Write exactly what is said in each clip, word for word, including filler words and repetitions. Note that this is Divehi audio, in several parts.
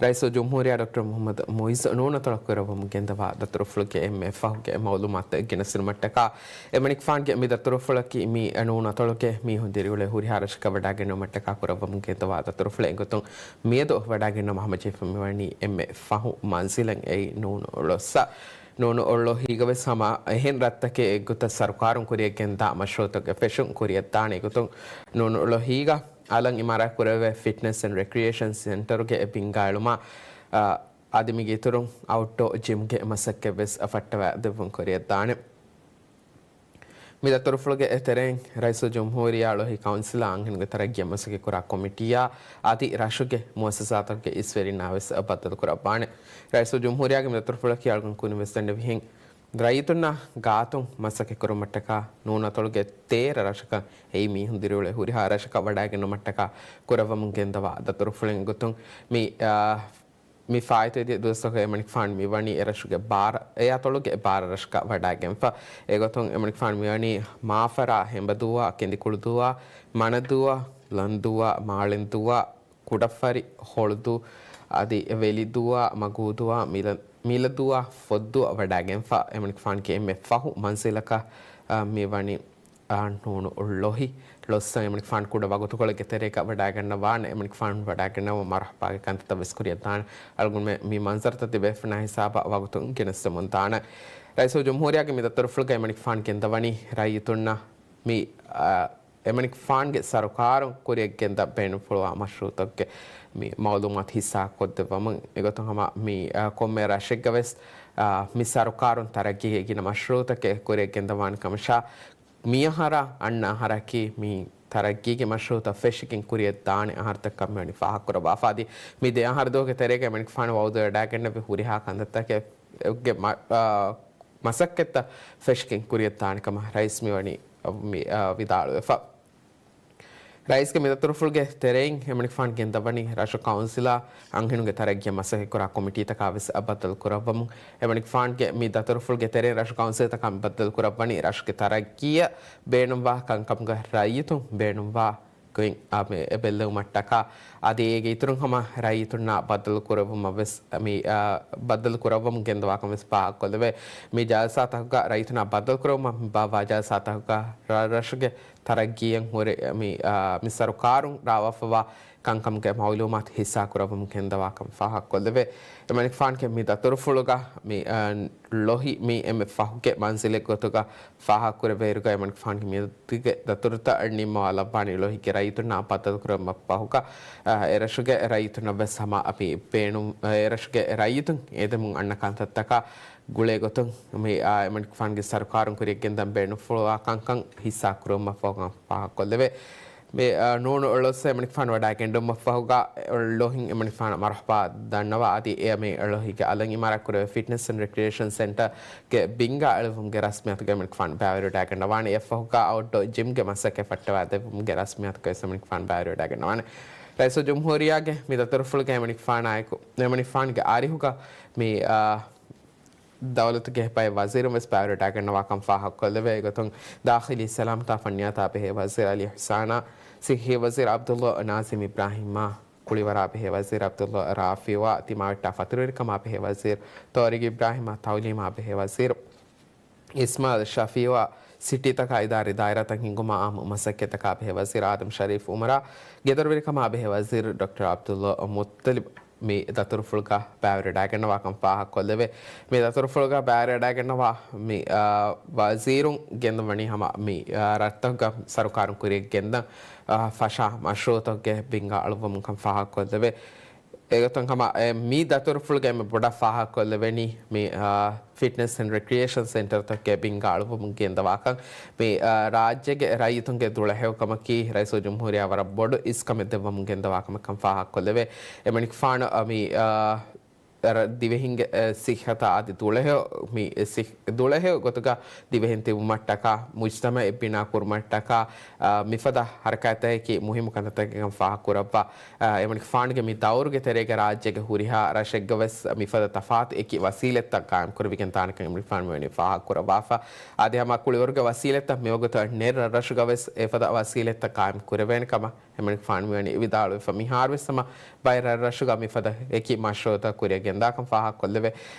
ރައީސުލްޖުމްހޫރިއްޔާ ޑޮކްޓަރ މުޙައްމަދު މުޢިއްޒު ނޫނަތޮޅަށް ކުރައްވަމުން ގެންދަވާ ދަތުރުފުޅުގެ އެންމެ ފަހުގެ މަޢުލޫމާތު ގެނެސްދިނުމަށްޓަކާ، އެމަނިކުފާންގެ މި ދަތުރުފުޅަކީ މި ނޫނަތޮޅުގެ މީހުން ދިރިއުޅޭ ހުރިހާ ރަށަކަށް ވަޑައިގެންނުމަށްޓަކާ ކުރައްވަމުން ގެންދަވާ ދަތުރުފުޅެއް. އެގޮތުން މިއަދު ވަޑައިގެންނަވާ ހަމަޖެހިފަ މިވަނީ އެންމެ ފަހު މަންޒިލަށް އެއީ ނޫނު އޮޅޮއްސަށް. ނޫނު އޮޅޮހީގަ ވެސް ހަމަ އެހެން ރަށްތަކެއް އެއްގޮތަށް ސަރުކާރުން ކުރިއަށްގެންދާ މަޝްރޫޢުތަކެއް ފެށުން ކުރިއަށްދާނެ. އެގޮތުން ނޫނު އޮޅޮހީގަ އަލަށް އިމާރާތް ކުރެވޭ ފިޓްނެސް އެންޑް ރެކްރިއޭޝަން ސެންޓަރުގެ ބިންގާ އެޅުމާ، އާ، އަދި މީގެ އިތުރުން އައުޓްޑޯ ޖިމްގެ މަސައްކަތް ވެސް ފައްޓަވާ ދެއްވުން ކުރިއަށްދާނެ. މި ދަތުރުފުޅުގެ ތެރެއިން ރައީސުލްޖުމްހޫރިއްޔާ އަޅުހި ކައުންސިލާ އަންހެނުންގެ ތަރައްގީއަށް މަސައްކަތްކުރާ ކޮމިޓީއާ އަދި ރަށުގެ މުއައްސަސާތަކުގެ އިސްވެރިންނާ ވެސް ބައްދަލުކުރައްވާނެ. ރައީސުލްޖުމްހޫރިއްޔާގެ މި ދަތުރުފުޅަކީ އަޅުގަނޑު ކުރިން ވެސް ދަންނެވިހެން، ރައްޔިތުންނާ ގާތުން މަސައްކަތްކުރުމަށްޓަކާ ނޫނަތޮޅުގެ ތޭރަ ރަށަކަށް އެއީ މީހުން ދިރިއުޅޭ ހުރިހާ ރަށަކަށް ވަޑައިގެންނުމަށްޓަކާ ކުރައްވަމުން ގެންދަވާ ދަތުރުފުޅެއް. އެގޮތުން މި، އާ، މި ފާއިތުވެދިޔަ ދުވަސްތަކުގަ އެމަނިކުފާނު މިވަނީ އެރަށުގެ ބާރަ، އެއާތޮޅުގެ ބާރަ ރަށަކަށް ވަޑައިގެންފަ. އެގޮތުން އެމަނިކުފާނު މިވަނީ މާފަރާ، ހެނބަދޫއާ، ކެނދިކުޅުދޫއާ، މަނަދޫއާ، ލަންދޫއާ، މާޅެންދޫއާ، ކުޑަފަރި، ހޮޅުދޫ، އަދި ވެލިދޫއާ، މަގޫދޫއާ، މިލަ، މިލަދޫއާ، ފޮއްދޫއާ ވަޑައިގެންފަ. އެމަނިކުފާނުގެ އެންމެ ފަހު މަންޒިލަކަށް، އާ، މިވަނީ އާ، ނޫނު އޮޅޮހި ޅޮއްސަށް އެމަނިކުފާނު ކުޑަ ވަގުތުކޮޅެއްގެ ތެރޭގަ ވަޑައިގަންނަވާނެ. އެމަނިކުފާނު ވަޑައިގަންނަވަން މަރުޙަބާގެ ކަންތައްތައް ވެސް ކުރިއަށްދާނެ. އަޅުގަނޑުމެން މި މަންޒަރުތައް ތިބޭފުޅުންނާ ހިސާބަށް ވަގުތުން ގެނެސްދެމުން ދާނެ. ރައީސުލްޖުމްހޫރިއްޔާގެ މި ދަތުރުފުޅުގައި އެމަނިކުފާނު ގެންދަވަނީ ރައްޔިތުންނަށް މި، އާ، އެމަނިކުފާނުގެ ސަރުކާރުން ކުރިއަށްގެންދާ ބޭނުންފުޅުވާ މަޝްރޫޢުތަކުގެ މި މަޢުލޫމާތު ހިއްސާކޮށްދެއްވަމުން. އެގޮތުން ހަމަ މި، އާ، ކޮންމެ ރަށެއްގަ ވެސް، އާ، މި ސަރުކާރުން ތަރައްގީގައި ގިނަ މަޝްރޫޢުތަކެއް ކުރިއަށްގެންދަވާނެ ކަމަށާ، މިއަހަރާ އަންނަ އަހަރަކީ މި ތަރައްގީގެ މަޝްރޫޢުތައް ފެށިގެން ކުރިއަށްދާނެ އަހަރުތައް ކަމަށް ވަނީ ފާހަގަކުރައްވާފަ. އަދި މި ދެ އަހަރު ދުވަހުގެ ތެރޭގަ އެމަނިކުފާނު ވަޢުދު ވެޑައިގެންނެވި ހުރިހާ ކަންތައްތަކެއްގެ މަ-، އާ، މަސައްކަތްތައް ފެށިގެން ކުރިއަށްދާނެ ކަމަށް ރައީސް މިވަނީ މި، އާ، ވިދާޅުވެފަ. ރައީސްގެ މި ދަތުރުފުޅުގެ ތެރެއިން އެމަނިކުފާނު ގެންދަވަނީ ރަށު ކައުންސިލާ އަންހެނުންގެ ތަރައްގީއަށް މަސައްކަތްކުރާ ކޮމިޓީތަކާ ވެސް ބައްދަލުކުރައްވަމުން. އެމަނިކުފާނުގެ މި ދަތުރުފުޅުގެ ތެރެއިން ރަށު ކައުންސިލްތަކާ ބައްދަލުކުރައްވަނީ ރަށުގެ ތަރައްގީއަށް ބޭނުންވާ ކަންކަމުގަ ރައްޔިތުން ބޭނުންވާ ގޮތް އާ، މި ބެއްލެވުމަށްޓަކާ، އަދި އޭގެ އިތުރުން ހަމަ ރައްޔިތުންނާ ބައްދަލު ކުރެއްވުމަށް ވެސް، މި، އާ، ބައްދަލު ކުރައްވަމުން ގެންދަވާކަން ވެސް ފާހަގަކޮށްލެވޭ. މި ޖަލްސާތަކުގަ ރައްޔިތުންނާ ބައްދަލު ކުރެއްވުމަށް ބާއްވާ ޖަލްސާތަކުގަ ރަށްރަށުގެ ތަރައްގީއަށް ހުރެ، މި، އާ، މި ސަރުކާރުން ރާވާފަވާ ކަންކަމުގެ މަޢުލޫމާތު ހިއްސާކުރައްވަމުން ގެންދަވާކަން ފާހަގަކޮށްލެވޭ. އެމަނިކުފާނުގެ މި ދަތުރުފުޅުގަ މި، އާ، ޅޮހި މި އެންމެ ފަހުގެ މަންޒިލެއް ގޮތުގަ ފާހަގަކުރެއްވިއިރުގަ އެމަނިކުފާނުގެ މިއަދުގެ ދަތުރުތައް ނިންމަވާލައްވާނީ ޅޮހިގެ ރައްޔިތުންނާ ބައްދަލުކުރުމަށް ފަހުގަ، އާ، އެރަށުގެ ރައްޔިތުންނަށް ވެސް ހަމަ މި ބޭނުން، އާ، އެރަށުގެ ރައްޔިތުން އެދެމުން އަންނަ ކަންތައްތަކާ ގުޅޭ ގޮތުން މި، އާ، އެމަނިކުފާނުގެ ސަރުކާރުން ކުރިއަށްގެންދަން ބޭނުންފުޅުވާ ކަންކަން ހިއްސާ ކުރުމަށް ފަހުގަ ފާހަގަކޮށްލެވޭ. މި، އާ، ނޫނު އޮޅޮއްސަށް އެމަނިކުފާނު ވަޑައިގެންނެވުމަށްފަހުގަ، ޅޮހިން އެމަނިކުފާނަށް މަރުޙަބާ ދަންނަވާ، އަދި އެ މި ޅޮހިގެ އަލަށް އިމާރާތްކުރެވޭ ފިޓްނެސް އެންޑް ރެކްރިއޭޝަން ސެންޓަރގެ ބިންގާ އެޅުއްވުމުގެ ރަސްމިއްޔާތުގައި އެމަނިކުފާނު ބައިވެރިވެވަޑައިގަންނަވާނެ. އެއަށްފަހުގަ އައުޓްޑޯ ޖިމްގެ މަސައްކަތް ފައްޓަވާދެއްވުމުގެ ރަސްމިއްޔާތުގައި ވެސް އެމަނިކުފާނު ބައިވެރިވެވަޑައިގަންނަވާނެ. ރައީސުލްޖުމްހޫރިއްޔާގެ މި ދަތުރުފުޅުގައި އެމަނިކުފާނާއެކު، އެމަނިކުފާނުގެ އަރިހުގަ މި، އާ، ދައުލަތުގެ ބައެއް ވަޒީރުން ވެސް ބައިވެރިވެވަޑައިގަންނަވާކަން ފާހަގަކޮށްލެވޭ. އެގޮތުން، ދާޚިލީ ސަލާމަތާ ފަންނިޔާތާ ބެހޭ ވަޒީރު އަލީ އިޙްސާނާ، ޞިއްޙީ ވަޒީރު ޢަބްދުﷲ ނާޒިމް އިބްރާހީމާ، ކުޅިވަރާ ބެހޭ ވަޒީރު ޢަބްދުﷲ ރާފިޢުއާ، ތިމާވެއްޓާ ފަތުރުވެރިކަމާ ބެހޭ ވަޒީރު ޠާރިޤް އިބްރާހީމާ، ތަޢުލީމާ ބެހޭ ވަޒީރު އިސްމާޢީލް ޝަފީޢުއާ، ސިޓީތަކާ އިދާރީ ދާއިރާތައް ހިންގުމާ އާއްމު މަސައްކަތްތަކާ ބެހޭ ވަޒީރު އާދަމް ޝަރީފް އުމަރާ، ގެދޮރުވެރިކަމާ ބެހޭ ވަޒީރު ޑޮކްޓަރ ޢަބްދުﷲ މުއްޠަލިބް، މި ދަތުރުފުޅުގަ ބައިވެރިވެވަޑައިގަންނަވާކަން ފާހަގަކޮށްލެވޭ. މި ދަތުރުފުޅުގަ ބައިވެރިވެވަޑައިގަންނަވާ މި، އާ، ވަޒީރުން ގެންދަވަނީ ހަމަ މި، އާ، ރަށްތަކުގަ ސަރުކާރުން ކުރިއަށްގެންދަން، އާ، ފަށާ މަޝްރޫޢުތަކުގެ ބިންގާ އަޅުއްވަމުންކަން ފާހަގަކޮށްލެވޭ. އެގޮތުން ހަމަ، އެ، މި ދަތުރުފުޅުގައި އެންމެ ބޮޑަށް ފާހަގަކޮށްލެވެނީ މި، އާ، ފިޓްނެސް އެންޑް ރެކްރިއޭޝަން ސެންޓަރުތަކުގެ ބިންގާ އަޅުއްވަމުން ގެންދަވާކަން. މި، އާ، ރާއްޖޭގެ ރައްޔިތުންގެ ދުޅަހެޔޮކަމަކީ ރައީސުލްޖުމްހޫރިއްޔާ ވަރަށް ބޮޑު އިސްކަމެއް ދެއްވަމުން ގެންދަވާކަމަށްކަން ފާހަގަކޮށްލެވޭ. އެމަނިކުފާނު، އަ، މި، އާ، ރަ-، ދިވެހިންގެ، އެ، ސިއްހަތާ އަދި ދުޅަހެޔޮ، މި، އެ، ސި-، ދުޅަހެޔޮ ގޮތުގަ ދިވެހިން ތިބުމަށްޓަކާ، މުޖްތަމަޢެއް ބިނާ ކުރުމަށްޓަކާ، އާ، މިފަދަ ހަރަކާތްތަކަކީ މުހިއްމު ކަންތައްތަކެއްކަން ފާހަގަކުރައްވާ. އާ، އެމަނިކުފާނުގެ މި ދައުރުގެ ތެރޭގަ ރާއްޖޭގެ ހުރިހާ ރަށެއްގަ ވެސް މިފަދަ ތަފާތު އެކި ވަސީލަތްތައް ގާއިމްކުރެވިގެން ދާނެކަން އެމަނިކުފާނު މިވަނީ ފާހަގަކުރައްވާފަ. އަދި ހަމަ ކުޅިވަރުގެ ވަސީލަތްތައް މިވަގުތު ނެރް ރަށުގަ ވެސް އެފަދަ ވަސީލަތްތައް ގާއިމް ކުރެވޭނެ ކަމަށް އެމަނިކުފާނު މިވަނީ ވިދާޅުވެފަ. މިހާރުވެސް ހަމަ ބައެއް ރަށްރަށުގަ މިފަދަ އެކި މަޝްރޫއުތައް ކުރިއަށް ގެންދާކަން ފާހަގަކޮށްލެވޭ.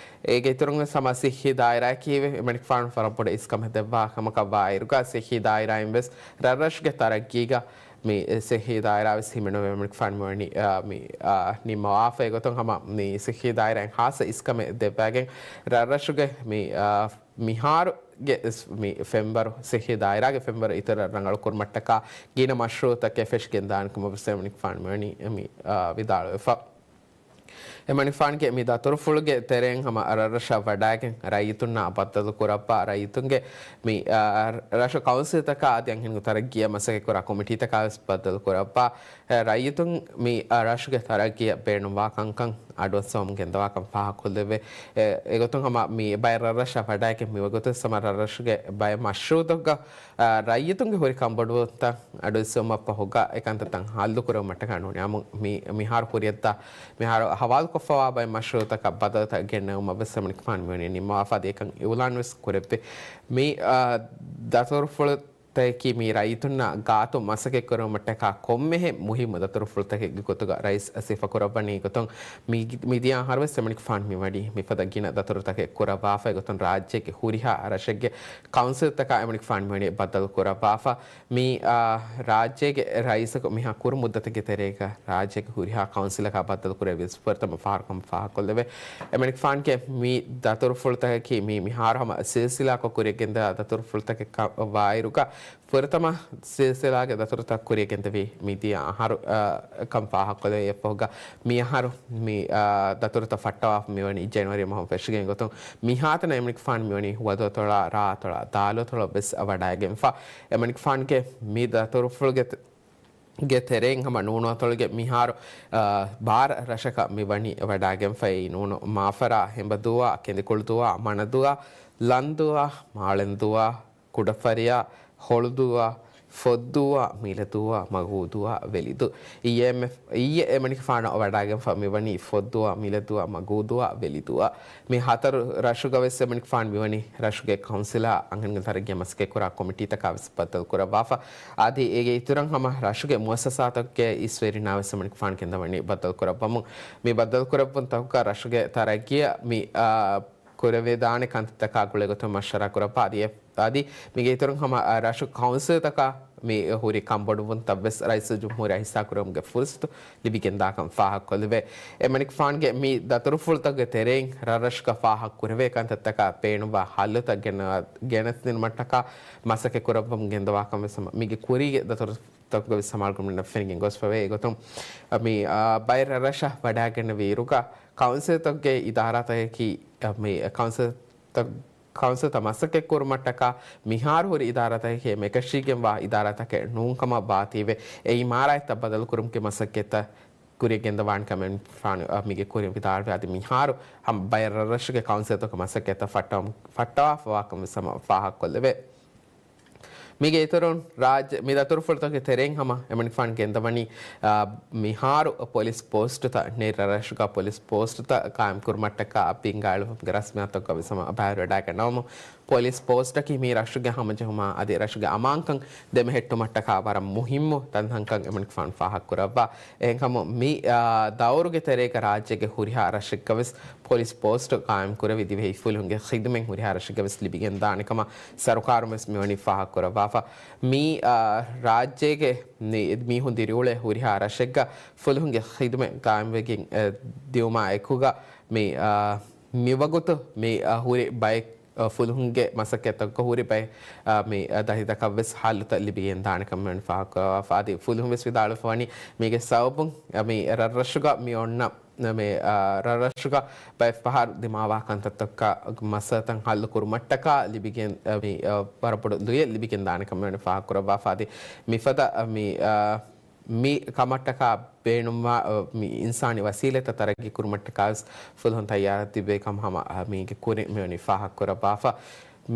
އޭގެ އިތުރުންވެސް ހަމަ ސިއްހީ ދާއިރާއަކީވެ އެމަނިކުފާނު ވަރަށް ބޮޑަށް އިސްކަމެއް ދެއްވާ ކަމަކަށް ވާއިރުގަ، ސިއްހީ ދާއިރާއިންވެސް ރަށްރަށުގެ ތަރައްގީގަ މި ސިއްހީ ދާއިރާވެސް ހިމެނުމަށް އެމަނިކުފާނު މިވަނީ، އާ، މި، އާ، ނިންމަވާފަ. އެގޮތުން ހަމަ މި ސިއްހީ ދާއިރާއިން ހާއްސަ އިސްކަމެއް ދެއްވައިގެން ރަށްރަށުގެ މި، އާ، މިހާރުގެ މި ފެންވަރު، ސިއްހީ ދާއިރާގެ ފެންވަރު އިތުރަށް ރަނގަޅު ކުރުމަށްޓަކާ ގިނަ މަޝްރޫއުތަކެއް ފެށިގެންދާނެ ކަމަށްވެސް އެމަނިކުފާނު މިވަނީ މި، އާ، ވިދާޅުވެފަ. އެމަނިކުފާނުގެ މި ދަތުރުފުޅުގެ ތެރެއިން ހަމަ ރަށްރަށަށް ވަޑައިގެން ރައްޔިތުންނާ ބައްދަލު ކުރައްވާ، ރައްޔިތުންގެ މި، އާ، ރަށު ކައުންސިލްތަކާ އަދި އަންހެން ތަރައްގީއަށް މަސައްކަތްކުރާ ކޮމިޓީތަކާވެސް ބައްދަލު ކުރައްވާ، އެ، ރައްޔިތުން މި، އަ، ރަށުގެ ތަރައްގީއަށް ބޭނުންވާ ކަންކަން އަޑުއައްސަވަމުން ގެންދަވާކަން ފާހަގަކޮށްލެވޭ. އެ، އެގޮތުން ހަމަ މި ބައެއް ރަށްރަށަށް ވަޑައިގެން މިވަގުތު ހަމަ ރަށްރަށުގެ ބައެއް މަޝްރޫއުތަކުގަ، އަ، ރައްޔިތުންގެ ހުރި ކަންބޮޑުވުންތައް އަޑުއެއްސެވުމަށްފަހުގަ އެކަންތައްތައް ހައްލުކުރެވުމަށްޓަކާ ނޫނީ މި، މިހާރު ކުރިއަށްދާ، މިހާރު ހަވާލުކޮށްފަވާ ބައެއް މަޝްރޫއުތަކަށް ބަދަލުތައް ގެންނެވުމަށްވެސް އެމަނިކުފާނު މިވަނީ ނިންމަވާފަ އަދި އެކަން އިއުލާންވެސް ކުރެއްވި. މި، އަ، ދަތުރުފުޅު ތަކަކީ މި ރައްޔިތުންނާ ގާތު މަސައްކަތްކުރުމަށްޓަކާ ކޮންމެހެން މުހިއްމު ދަތުރުފުޅުތަކެއްގެ ގޮތުގަ ރައީސް ސިފަކުރައްވަނީ. އެގޮތުން މި، މިދިޔަ އަހަރުވެސް އެމަނިކުފާނު މިވަނީ މިފަދަ ގިނަ ދަތުރުތަކެއް ކުރައްވާފަ. އެގޮތުން ރާއްޖޭގެ ހުރިހާ ރަށެއްގެ ކައުންސިލްތަކާ އެމަނިކުފާނު މިވަނީ ބައްދަލު ކުރައްވާފަ. މި، އާ، ރާއްޖޭގެ ރައީސަކު މިހާ ކުރު މުއްދަތެއްގެ ތެރޭގަ ރާއްޖޭގެ ހުރިހާ ކައުންސިލަކާ ބައްދަލު ކުރެވިޔަސް ފުރަތަމަ ފަހަރު ކަމަށް ފާހަގަކޮށްލެވޭ. އެމަނިކުފާނުގެ މި ދަތުރުފުޅުތަކަކީ މި މިހާރު ހަމަ ސިލްސިލާކޮށް ކުރިޔަށްގެންދާ ދަތުރުފުޅުތަކެއް ކަ-، ވާއިރުގަ ފުރަތަމަ ސިލްސިލާގެ ދަތުރުތައް ކުރިޔަށްގެންދެވީ މިދިޔަ އަހަރު، އަ، ކަން ފާހަގަކޮށްލެވޭ. އެއަށްފަހުގަ މި އަހަރު މި، އަ، ދަތުރުތައް ފައްޓަވާފަ މިވަނީ ޖެނުއަރީ މަހުން ފެށިގެން. އެގޮތުން މިހާތަނަށް އެމަނިކުފާނު މިވަނީ ވަދުއަތޮޅާ، ރާއަތޮޅާ، ދާލުއަތޮޅަށްވެސް ވަޑައިގެންފަ. އެމަނިކުފާނުގެ މި ދަތުރުފުޅުގެ ގެ ތެރެއިން ހަމަ ނޫނުއަތޮޅުގެ މިހާރު، އާ، ބާރަ ރަށަކަށް މި ވަނީ ވަޑައިގެންފައި. ނޫނު މާފަރާ، ހެނބަދޫއާ، ކެނދިކުޅުދޫއާ، މަނަދޫއާ، ލަންދޫއާ، މާޅެންދޫއާ، ކުޑަފަރިޔާ، ހޮޅުދޫއާ، ފޮއްދޫއާ، މިލަދޫއާ، މަގޫދޫއާ، ވެލިދޫ. އިއްޔެ އެމެ-، އިއްޔެ އެމަނިކުފާނަށް ވަޑައިގެންފަ މިވަނީ ފޮއްދޫއާ، މިލަދޫއާ، މަގޫދޫއާ، ވެލިދޫއާ. މި ހަތަރު ރަށުގަވެސް އެމަނިކުފާނު މިވަނީ ރަށުގެ ކައުންސިލާ އަންހެން ތަރައްގީ މަސައްކަތްކުރާ ކޮމިޓީތަކާވެސް ބައްދަލު ކުރައްވާފަ. އަދި އޭގެ އިތުރަށް ހަމަ ރަށުގެ މުއައްސަސާތަކުގެ އިސްވެރިންނާވެސް އެމަނިކުފާނު ގެންދަވަނީ ބައްދަލު ކުރައްވަމުން. މި ބައްދަލު ކުރެއްވުންތަކުގަ ރަށުގެ ތަރައްގީއަށް މި، އާ، ކުރެވިދާނެ ކަންތައްތަކާ ގުޅޭގޮތުން މަޝްވަރާ ކުރައްވާ. އަދި އެ-، އަދި މީގެ އިތުރުން ހަމަ، އަ، ރަށު ކައުންސިލްތަކާ މި ހުރި ކަންބޮޑުވުންތައްވެސް ރައީސުލްޖުމްހޫރިއްޔާ ހިއްސާކުރެވުމުގެ ފުރުސަތު ލިބިގެންދާކަން ފާހަގަކޮށްލެވޭ. އެމަނިކުފާނުގެ މި ދަތުރުފުޅުތަކުގެ ތެރެއިން ރަށްރަށުގަ ފާހަގަކުރެވޭ ކަންތައްތަކާ ބޭނުންވާ ހައްލުތައް ގެނަ-، ގެނެސްދިނުމަށްޓަކާ މަސައްކަތް ކުރައްވަމުން ގެންދަވާކަންވެސް ހަމަ މީގެ ކުރީގެ ދަތުރު ތަކުގަވެސް ސަމާލުކަމުން ފެނިގެން ގޮސްފަވޭ. އެގޮތުން މި، އާ، ބައެއް ރަށްރަށަށް ވަޑައިގެންނެވި އިރުގަ ކައުންސިލްތަކުގެ އިދާރާތަކަކީ، އާ، މި ކައުންސިލްތައް، ކައުންސިލްތައް މަސައްކަތްކުރުމަށްޓަކާ މިހާރު ހުރި އިދާރާތަކަކީ އެކަށީގެންވާ އިދާރާތަކެއް ނޫންކަމަށް ވާތީވެ، އެ އިމާރާތްތައް ބަދަލުކުރުމުގެ މަސައްކަތްތައް ކުރިޔަށް ގެންދަވާނެ ކަމެއް އެމަނިކުފާނު، އާ، މީގެ ކުރިން ވިދާޅުވި. އަދި މިހާރު ހަމަ ބައެއް ރަށްރަށުގެ ކައުންސިލްތަކުގެ މަސައްކަތްތައް ފައްޓަވަމު-، ފައްޓަވާފަވާކަން ވެސް ހަމަ ފާހަގަކޮށްލެވޭ. މީގެ އިތުރުން ރާއްޖެ މި ދަތުރުފުޅުތަކުގެ ތެރެއިން ހަމަ އެމަނިކުފާނު ގެންދަވަނީ، އާ، މިހާރު ޕޮލިސް ޕޯސްޓުތައް ނެތް ރަށްރަށުގަ ޕޮލިސް ޕޯސްޓުތައް ޤާއިމްކުރުމަށްޓަކާ ބިންގާއެޅުމުގެ ރަސްމިއްޔާތުތަކުގަ ވެސް ހަމަ ބައިވެރިވެވަޑައިގަންނަވަމުން. ޕޮލިސް ޕޯސްޓަކީ މީ ރަށުގެ ހަމަޖެހުމާ އަދި ރަށުގެ އަމާންކަން ދެމެހެއްޓުމަށްޓަކާ ވަރަށް މުހިއްމު ތަންތަންކަން އެމަނިކުފާނު ފާހަގަކުރައްވާ. އެހެންކަމުން މި، އާ، ދައުރުގެ ތެރޭގަ ރާއްޖޭގެ ހުރިހާ ރަށެއްގަވެސް ޕޮލިސް ޕޯސްޓު ޤާއިމްކުރެވި ދިވެހި ފުލުހުންގެ ޚިދުމަތް ހުރިހާ ރަށެއްގަވެސް ލިބިގެންދާނެ ކަމަށް ސަރުކާރުން ވެސް މިވަނީ ފާހަގަކުރައްވާފަ. މި، އާ، ރާއްޖޭގެ މި-، މީހުން ދިރިއުޅޭ ހުރިހާ ރަށެއްގަ ފުލުހުންގެ ޚިދުމަތް ޤާއިމްވެގެން، އެ، ދިއުމާ އެކުގަ މި، އާ، މިވަގުތު މި، އާ، ހުރި ބައެއް، އާ، ފުލުހުންގެ މަސައްކަތްތަކުގަ ހުރި ބައެއް، އާ، މި، އާ، ދަތިތަކަށްވެސް ހައްލުތައް ލިބިގެންދާނެ ކަމަށް ފާހަގަކުރައްވާފަ. އަދި ފުލުހުން ވެސް ވިދާޅުވެފަ ވަނީ މީގެ ސަބަބުން، އާ، މި ރަށްރަށުގަ މި އޮންނަ މި، އާ، ރަށްރަށުގަ ބައެއްފަހަރު ދިމާވާ ކަންތައްތަކަށް މައްސަލަތައް ހައްލު ކުރުމަށްޓަކާ ލިބިގެން، އާ، މި، އާ، ވަރަށް ބޮޑު ލުޔެއް ލިބިގެން ދާނެ ކަމަށް ފާހަގަކުރައްވާފަ. އަދި މިފަދަ، އާ، މި، އާ، މި ކަމަށްޓަކާ ބޭނުންވާ، އާ، މި އިންސާނީ ވަސީލަތްތައް ތަރައްގީ ކުރުމަށްޓަކާ ވެސް ފުލުހުން ތައްޔާރަށް ތިބޭ ކަމަށް ހަމަ، އާ، މީގެ ކުރިން މިވަނީ ފާހަގަކުރައްވާފަ.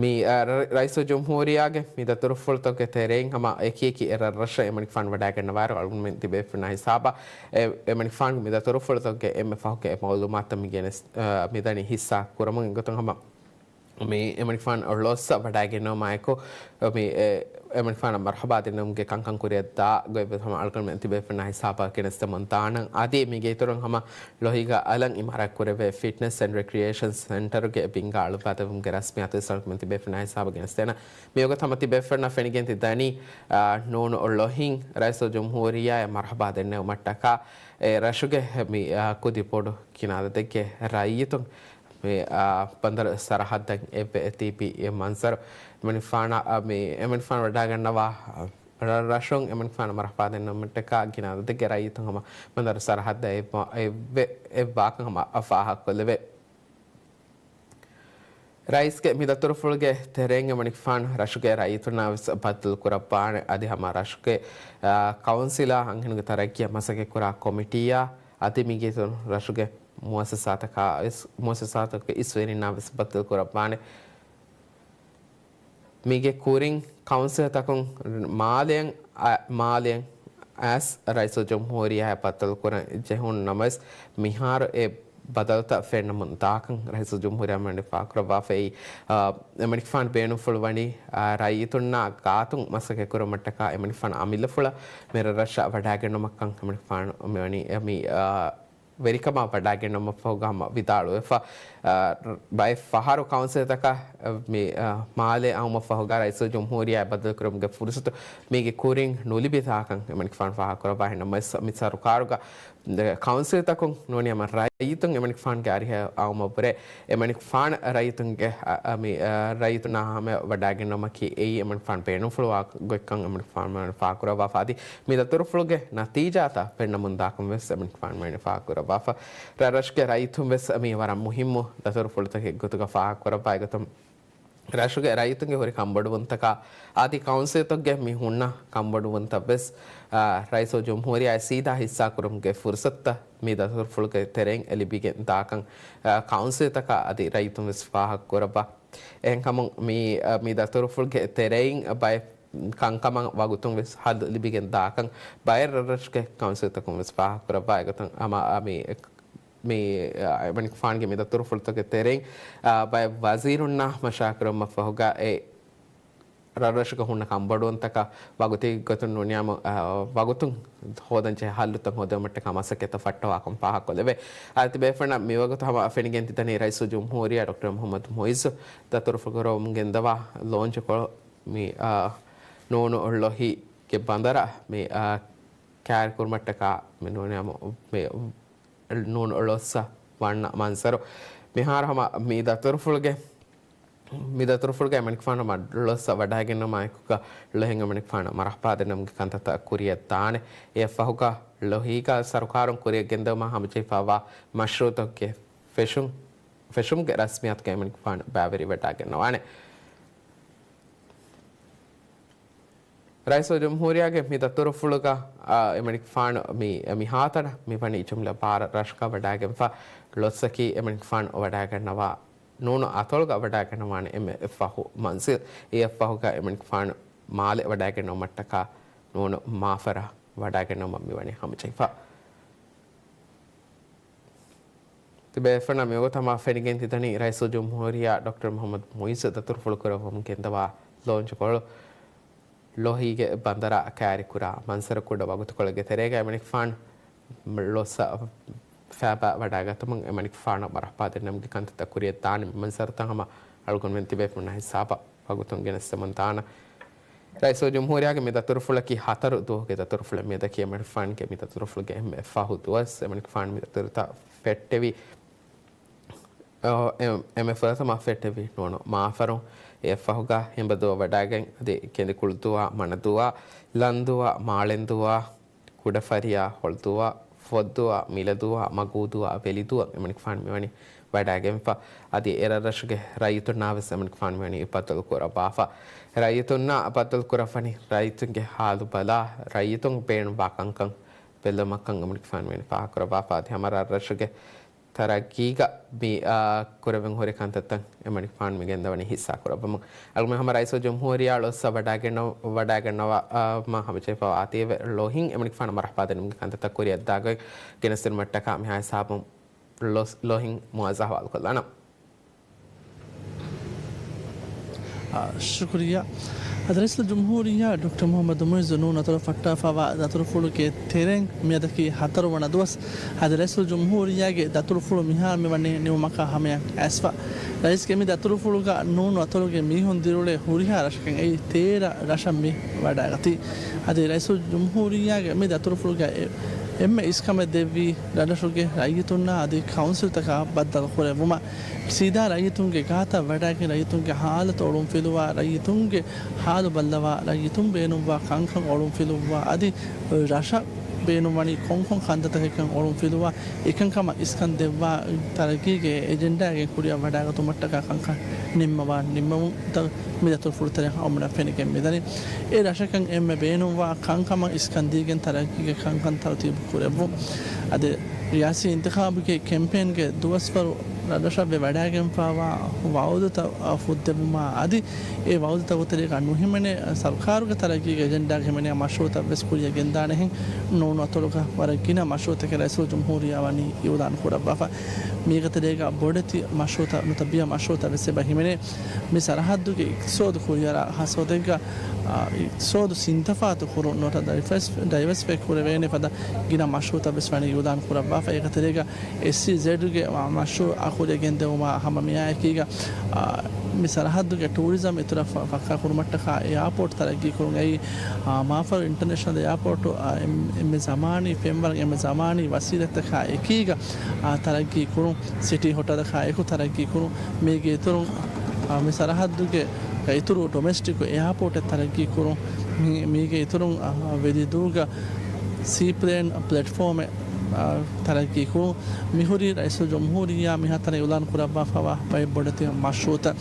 މި، އަ، ރަ-، ރައީސުލްޖުމްހޫރިއްޔާގެ މި ދަތުރުފުޅުތަކުގެ ތެރެއިން ހަމަ އެކި އެކި އެ ރަށްރަށަށް އެމަނިކުފާނު ވަޑައިގަންނަވާއިރު އަޅުގަނޑުމެން ތިބޭފުޅުންނާ ހިސާބަށް އެ، އެމަނިކުފާނުގެ މި ދަތުރުފުޅުތަކުގެ އެންމެ ފަހުގެ މައުލޫމާތުތައް މި ގެނެސް-، އަ، މިދަނީ ހިއްސާ ކުރަމުން. އެގޮތުން ހަމަ މި އެމަނިކުފާނު ޅޮއްސަ ވަޑައިގެންނެވުމާއެކު، މި އެ، އެމަނިކުފާނަށް މަރުޙަބާ ދެންނެވުމުގެ ކަންކަން ކުރިއަށް ދާ ގޮތްވެސް ހަމަ އަޅުގަނޑުމެން ތިބޭފުޅުންނާ ހިސާބަށް ގެނެސްދެމުން ދާނަން. އަދި މީގެ އިތުރުން ހަމަ ޅޮހީގަ އަލަށް އިމާރާތް ކުރެވޭ ފިޓްނެސް އެންޑް ރެކްރިއޭޝަން ސެންޓަރުގެ ބިންގާ އަޅުއްވާދެވުމުގެ ރަސްމިއްޔާތު ވެސް އަޅުގަނޑުމެން ތިބޭފުޅުންނާ ހިސާބަށް ގެނެސްދޭނަން. މިވަގުތު ހަމަ ތިބޭފުޅުންނަށް ފެނިގެން ތި ދަނީ، އާ، ނޫނު ޅޮހިން ރައީސުލްޖުމްހޫރިއްޔާއަށް މަރުޙަބާ ދެންނެވުމަށްޓަކާ އެ ރަށުގެ މި، އާ، ކުދި ބޮޑު ކިނާލަދެއްގެ ރައްޔިތުން މި، އާ، ބަނދަރު ސަރަހައްދަށް އެއްވެ ތިބި އެ މަންޒަރު އެމަނިކުފާނަށް، އާ، މި އެމަނިކުފާނު ވަޑައިގަންނަވާ ރަށުން އެމަނިކުފާނަށް މަރުޙަބާ ދެންނެވުމަށްޓަކާ ގިނަ އަދަދެއްގެ ރައްޔިތުން ހަމަ ބަނދަރު ސަރަހައްދަށް އެއްވާ-، އެއްވެ-، އެއްވާކަން ހަމަ ފާހަގަކޮށްލެވޭ. ރައީސްގެ މި ދަތުރުފުޅުގެ ތެރެއިން އެމަނިކުފާނު ރަށުގެ ރައްޔިތުންނާ ވެސް ބައްދަލު ކުރައްވާނެ. އަދި ހަމަ ރަށުގެ، އާ، ކައުންސިލާ އަންހެނުންގެ ތަރައްގީއަށް މަސައްކަތްކުރާ ކޮމިޓީއާ އަދި މީގެ އިތުރުން ރަށުގެ މުއައްސަސާތަކާ ވެސް، މުއައްސަސާތަކުގެ އިސްވެރިންނާ ވެސް ބައްދަލު ކުރައްވާނެ. މީގެ ކުރިން ކައުންސިލްތަކުން މާލެއަށް، އަ، މާލެއަށް އައިސް ރައީސުލްޖުމްހޫރިއްޔާއާ ބައްދަލުކުރަން ޖެހުނު ނަމަވެސް، މިހާރު އެ ބަދަލުތައް ފެންނަމުން ދާކަން ރައީސުލްޖުމްހޫރިއްޔާ މިވަނީ ފާހަގަކުރައްވާފައި، އަ، އެމަނިކުފާނު ބޭނުންފުޅުވަނީ، އަ، ރައްޔިތުންނާ ގާތުން މަސައްކަތްކުރުމަށްޓަކާ އެމަނިކުފާނު އަމިއްލަ ފުޅަށް މި ރަށަށް ވަޑައިގެންނުމަށްކަން އެމަނިކުފާނު މިވަނީ މި، އަ، ވެރިކަމާ ވަޑައިގެންނުމަށްފަހުގަ ހަމަ ވިދާޅުވެފަ، އަ، ބައެއް ފަހަރު ކައުންސިލްތަކަށް، އަ، މި، އަ، މާލެ އައުމަށްފަހުގަ ރައީސުލްޖުމްހޫރިއްޔާ ބައްދަލުކުރުމުގެ ފުރުސަތު މީގެ ކުރިން ނުލިބި ތާކަން އެމަނިކުފާނު ފާހަގަކުރައްވާ. އެހެންނަމަވެސް މި ސަރުކާރުގަ ކައުންސިލްތަކުން ނޫނީ ހަމަ ރައްޔިތުން އެމަނިކުފާނުގެ އަރިހަށް އައުމަށްވުރެ، އެމަނިކުފާނު ރައްޔިތުންގެ، އަ، އަ، މި، އަ، ރައްޔިތުންނާ ހަމަޔަށް ވަޑައިގެންނުމަކީ އެއީ އެމަނިކުފާނު ބޭނުންފުޅުވާ ގޮތްކަން އެމަނިކުފާނު ފާހަގަކުރައްވާފަ. އަދި މި ދަތުރުފުޅުގެ ނަތީޖާތައް ފެންނަމުން ދާކަން ވެސް އެމަނިކުފާނު ފާހަގަކުރައްވާފަ. ރަށްރަށުގެ ރައްޔިތުން ވެސް މީ ވަރަށް މުހިއްމު ދަތުރުފުޅުތަކެއް ގޮތުގަ ފާހަގަކުރައްވާ އެގޮތުން، ރަށުގެ ރައްޔިތުންގެ ހުރި ކަންބޮޑުވުންތަކާ އަދި ކައުންސިލްތަކުގެ މި ހުންނަ ކަންބޮޑުވުންތައް ވެސް، އާ، ރައީސުލްޖުމްހޫރިއްޔާ ސީދާ ހިއްސާކުރުމުގެ ފުރުސަތުތައް މި ދަތުރުފުޅުގެ ތެރެއިން ލިބިގެން ދާކަން، އާ، ކައުންސިލްތަކާ އަދި ރައްޔިތުން ވެސް ފާހަގަކުރައްވާ. އެހެންކަމުން މި، އަ، މި ދަތުރުފުޅުގެ ތެރެއިން ބައެއް ކަންކަމަށް ވަގުތުން ވެސް ހައްލު ލިބިގެން ދާކަން ބައެއް ރަށްރަށުގެ ކައުންސިލްތަކުން ވެސް ފާހަގަކުރައްވާ. އެގޮތުން ހަމަ، އަ، މި، މި، އަ، އެމަނިކުފާނުގެ މި ދަތުރުފުޅުތަކުގެ ތެރެއިން، އަ، ބައެއް ވަޒީރުންނާ މަޝްވަރާކުރުމަށްފަހުގަ އެ ރަށްރަށުގަ ހުންނަ ކަންބޮޑުވުންތަކަށް ވަގުތީ ގޮތުން ނޫނިއްޔާމު، އަ، ވަގުތުން ހޯދަންޖެހޭ ހައްލުތައް ހޯދުމަށްޓަކާ މަސައްކަތްތައް ފައްޓަވާކަން ފާހަގަކޮށްލެވޭ. އަދި ތިބޭފުޅުންނަށް މިވަގުތު ހަމަ ފެނިގެން ތިދަނީ ރައީސުލްޖުމްހޫރިއްޔާ ޑޮކްޓަރ މުޙައްމަދު މުޢިއްޒު ދަތުރުފުޅު ކުރައްވަމުން ގެންދަވާ ލޯންޗުކޮޅު މި، އާ، ނޫނު ޅޮހީގެ ބަނދަރަށް މި، އާ، ކައިރިކުރުމަށްޓަކާ މި ނޫނިއްޔާމު، މި ނޫނު ޅޮއްސަ ވަންނަ މަންޒަރު. މިހާރު ހަމަ މި ދަތުރުފުޅުގެ، މި ދަތުރުފުޅުގައި އެމަނިކުފާނު ހަމަ ޅޮއްސަ ވަޑައިގެންނުމާ އެކުގަ ޅޮހިން އެމަނިކުފާނަށް މަރުޙަބާ ދެންނެވުމުގެ ކަންތައްތައް ކުރިއަށް ދާނެ. އެއަށްފަހުގަ ޅޮހީގަ ސަރުކާރުން ކުރިއަށް ގެންދަވުމަށް ހަމަޖެހިފައިވާ މަޝްރޫޢުތަކުގެ ފެށުން، ފެށުމުގެ ރަސްމިއްޔާތުގައި އެމަނިކުފާނު ބައިވެރިވެވަޑައިގަންނަވާނެ. ރައީސުލްޖުމްހޫރިއްޔާގެ މި ދަތުރުފުޅުގަ، އާ، އެމަނިކުފާނު މި، މިހާތަނަށް މިވަނީ ޖުމްލަ ބާރަ ރަށަކަށް ވަޑައިގެންފަ. ޅޮއްސަކީ އެމަނިކުފާނު ވަޑައިގަންނަވާ ނޫނު އަތޮޅުގަ ވަޑައިގަންނަވާނެ އެންމެ ފަހު މަންޒިލް. އެއަށްފަހުގަ އެމަނިކުފާނު މާލެ ވަޑައިގަންނަވުމަށްޓަކާ ނޫނު މާފަރަށް ވަޑައިގަންނަވުމަށް މިވަނީ ހަމަޖެހިފަ. ތިބޭފުޅުންނަށް މިވަގުތު ހަމަ ފެނިގެން ތިދަނީ ރައީސުލްޖުމްހޫރިއްޔާ ޑޮކްޓަރ މުޙައްމަދު މުޢިއްޒު ދަތުރުފުޅު ކުރައްވަމުން ގެންދަވާ ލޯންޗުކޮޅު. ޅޮހީގެ ބަނދަރަށް ކައިރިކުރާ މަންޒަރު ކުޑަ ވަގުތުކޮޅެއްގެ ތެރޭގަ އެމަނިކުފާނު ޅޮއްސަ ފައިބާ ވަޑައިގަތުމުން އެމަނިކުފާނަށް މަރުޙަބާ ދެންނެވުމުގެ ކަންތައްތައް ކުރިއަށް ދާނެ. މި މަންޒަރުތައް ހަމަ އަޅުގަނޑުމެން ތިބޭފުޅުންނާ ހިސާބަށް ވަގުތުން ގެނެސްދެމުން ދާނަން. ރައީސުލްޖުމްހޫރިއްޔާގެ މި ދަތުރުފުޅަކީ ހަތަރު ދުވަހުގެ ދަތުރުފުޅެއް. މިއަދަކީ އެމަނިކުފާނުގެ މި ދަތުރުފުޅުގެ އެންމެ ފަހު ދުވަސް. އެމަނިކުފާނު މި ދަތުރުތައް ފެއްޓެވި، އަ، އެ-، އެންމެ ފުރަތަމަ ފެއްޓެވި ނޫނު މާފަރު. އެއަށްފަހުގަ ހިނބަދުވަ ވަޑައިގެން އަދި ކެނދިކުޅުދުވާ، މަނަދުވާ، ލަންދުވާ، މާޅެންދުވާ، ކުޑަފަރިޔާ، ހޮޅުދުވާ، ފޮއްދުވާ، މިލަދުވާ، މަގޫދުވާ، ވެލިދުވަ އެމަނިކުފާނު މިވަނީ ވަޑައިގެންފަ. އަދި އެރަށްރަށުގެ ރައްޔިތުންނާ ވެސް އެމަނިކުފާނު މިވަނީ ބައްދަލު ކުރައްވާފަ. ރައްޔިތުންނާ ބައްދަލު ކުރައްވަނީ ރައްޔިތުންގެ ހާލު ބަލާ، ރައްޔިތުން ބޭނުންވާ ކަންކަން ބެއްލުމަށްކަން އެމަނިކުފާނު މިވަނީ ފާހަގަކުރައްވާފަ. އަދި ހަމަ ރަށްރަށުގެ ތަރައްގީގަ މި، އާ، ކުރެވެން ހުރި ކަންތައްތައް އެމަނިކުފާނު މި ގެންދަވަނީ ހިއްސާ ކުރައްވަމުން. އަޅުގަނޑު ހަމަ ރައީސުލްޖުމްހޫރިއްޔާ ޅޮއްސަ ވަޑައިގަންނަ-، ވަޑައިގަންނަވާ، އާ، މަ ހަމަޖެހިފައިވާ އާދެވޭ ޅޮހިން އެމަނިކުފާނަށް މަރުޙަބާ ދެންނެވުމުގެ ކަންތައްތައް ކުރިއަށްދާ ގޮތް ގެނެސްދިނުމަށްޓަކާ މިހާ ހިސާބުން ޅޮސް-، ޅޮހިން މުއައްޒަ ހަވާލުކޮށްލާނަން. ޝުކުރިއްޔާ. އަދި ރައީސުލްޖުމްހޫރިއްޔާ ޑޮކްޓަރ މުޙައްމަދު މުޢިއްޒު ނޫނު އަތޮޅަށް ފައްޓާފައިވާ ދަތުރުފުޅުގެ ތެރެއިން މިއަދަކީ ހަތަރު ވަނަ ދުވަސް. އަދި ރައީސުލްޖުމްހޫރިއްޔާގެ ދަތުރުފުޅު މިހާރު މިވަނީ ނިމުމަކާ ހަމަޔަށް އައިސްފަ. ރައީސްގެ މި ދަތުރުފުޅުގަ ނޫނު އަތޮޅުގެ މީހުން ދިރިއުޅޭ ހުރިހާ ރަށަކަށް އެއީ ތޭރަ ރަށަށް މި ވަޑައިގަތީ. އަދި ރައީސުލްޖުމްހޫރިއްޔާގެ މި ދަތުރުފުޅުގަ އެ-، އެންމެ އިސްކަމެއް ދެއްވީ ރަށްރަށުގެ ރައްޔިތުންނާ އަދި ކައުންސިލްތަކާ ބައްދަލު ކުރެއްވުމަށް. ސީދާ ރައްޔިތުންގެ ގާތަށް ވަޑައިގެން ރައްޔިތުންގެ ހާލަތު އޮޅުންފިލުވާ، ރައްޔިތުންގެ ހާލު ބައްލަވާ، ރައްޔިތުން ބޭނުންވާ ކަންކަން އޮޅުންފިލުއްވާ، އަދި ރަށަށް ބޭނުންވަނީ ކޮންކޮން ކަންތައްތަކެއްކަން އޮޅުންފިލުވާ، އެކަންކަމަށް އިސްކަން ދެއްވާ، ތަރައްގީގެ އެޖެންޑާގެ ކުރިއަށް ވަޑައިގަތުމަށްޓަކާ ކަންކަން ނިންމަވާ ނިންމުންތައް މި ދަތުރުފުޅުތެރެއަށް އަޅުގަނޑަށް ފެނިގެން މިދަނީ. އެ ރަށަކަށް އެންމެ ބޭނުންވާ ކަންކަމަށް އިސްކަން ދީގެން ތަރައްގީގެ ކަންކަން ތަރުތީބު ކުރެއްވުން. އަދި ރިޔާސީ އިންތިޚާބުގެ ކެމްޕޭންގެ ދުވަސްވަރު ރަށްރަށަށް ވެ ވަޑައިގެންފައިވާ ވައުދުތައް ފުއްދެވުމާ އަދި އެ ވައުދުތަކުގެ ތެރޭގަ ނުހިމެނޭ ސަރުކާރުގެ ތަރައްގީގެ އެޖެންޑާގަ ހިމެނޭ މަޝްރޫއުތައް ވެސް ކުރިއަށް ގެންދާނެހެން ނޫނު އަތޮޅުގަ ވަރަށް ގިނަ މަޝްރޫއުތަކެއް ރައީސުލްޖުމްހޫރިއްޔާ ވަނީ އިއުލާން ކުރައްވާފަ. މީގެ ތެރޭގަ ބޮޑެތި މަޝްރޫއުތައް ނުތަ ބިޔަ މަޝްރޫއުތައް ވެސް އެބަ ހިމެނޭ. މި ސަރަހައްދުގެ އިޤްތިޞާދު ކުރިއަރާ ހާއްސަ ގޮތެއްގަ، އާ، އިޤްތިޞާދު ސިންތަފާތު ކުރުން ނުވަތަ ޑައިވަސް-، ޑައިވަސްފައި ކުރެވޭނެ ފަދަ ގިނަ މަޝްރޫއުތައް ވެސް ވަނީ އިއުލާން ކުރައްވާފަ. އޭގެ ތެރޭގަ އެސްއީޒެޑްގެ މަޝްރޫއު އަ ކުރިއަށް ގެންދެވުމާ ހަމަ މިއާއެކީގަ، އާ، މި ސަރަހައްދުގެ ޓޫރިޒަމް އިތުރަށް ފަ-، ފައްކާ ކުރުމަށްޓަކާ އެއާޕޯޓް ތަރައްގީ ކުރުން އެއީ، އާ، މާފަރު އިންޓަރނޭޝަނަލް އެއާޕޯޓު، އާ، އެން-، އެންމެ ޒަމާނީ ފެންވަރަށް އެންމެ ޒަމާނީ ވަސީލަތްތަކާ އެކީގަ، އާ، ތަރައްގީ ކުރުން، ސިޓީ ހޮޓަލަކާ އެކު ތަރައްގީ ކުރުން، މީގެ އިތުރުން، އާ، މި ސަރަހައްދުގެ އިތުރު ޑޮމެސްޓިކް އެއާޕޯޓެއް ތަރައްގީ ކުރުން، މި-، މީގެ އިތުރުން، އާ، ވެލިދޫގަ ސީޕްލޭން ޕްލެޓްފޯމެއް، އާ، ތަރައްގީ ކުރުން. މިހުރީ ރައީސުލްޖުމްހޫރިއްޔާ މިހާތަނަށް އިއުލާން ކުރައްވާފައިވާ ބައެއް ބޮޑެތި މަޝްރޫއުތައް.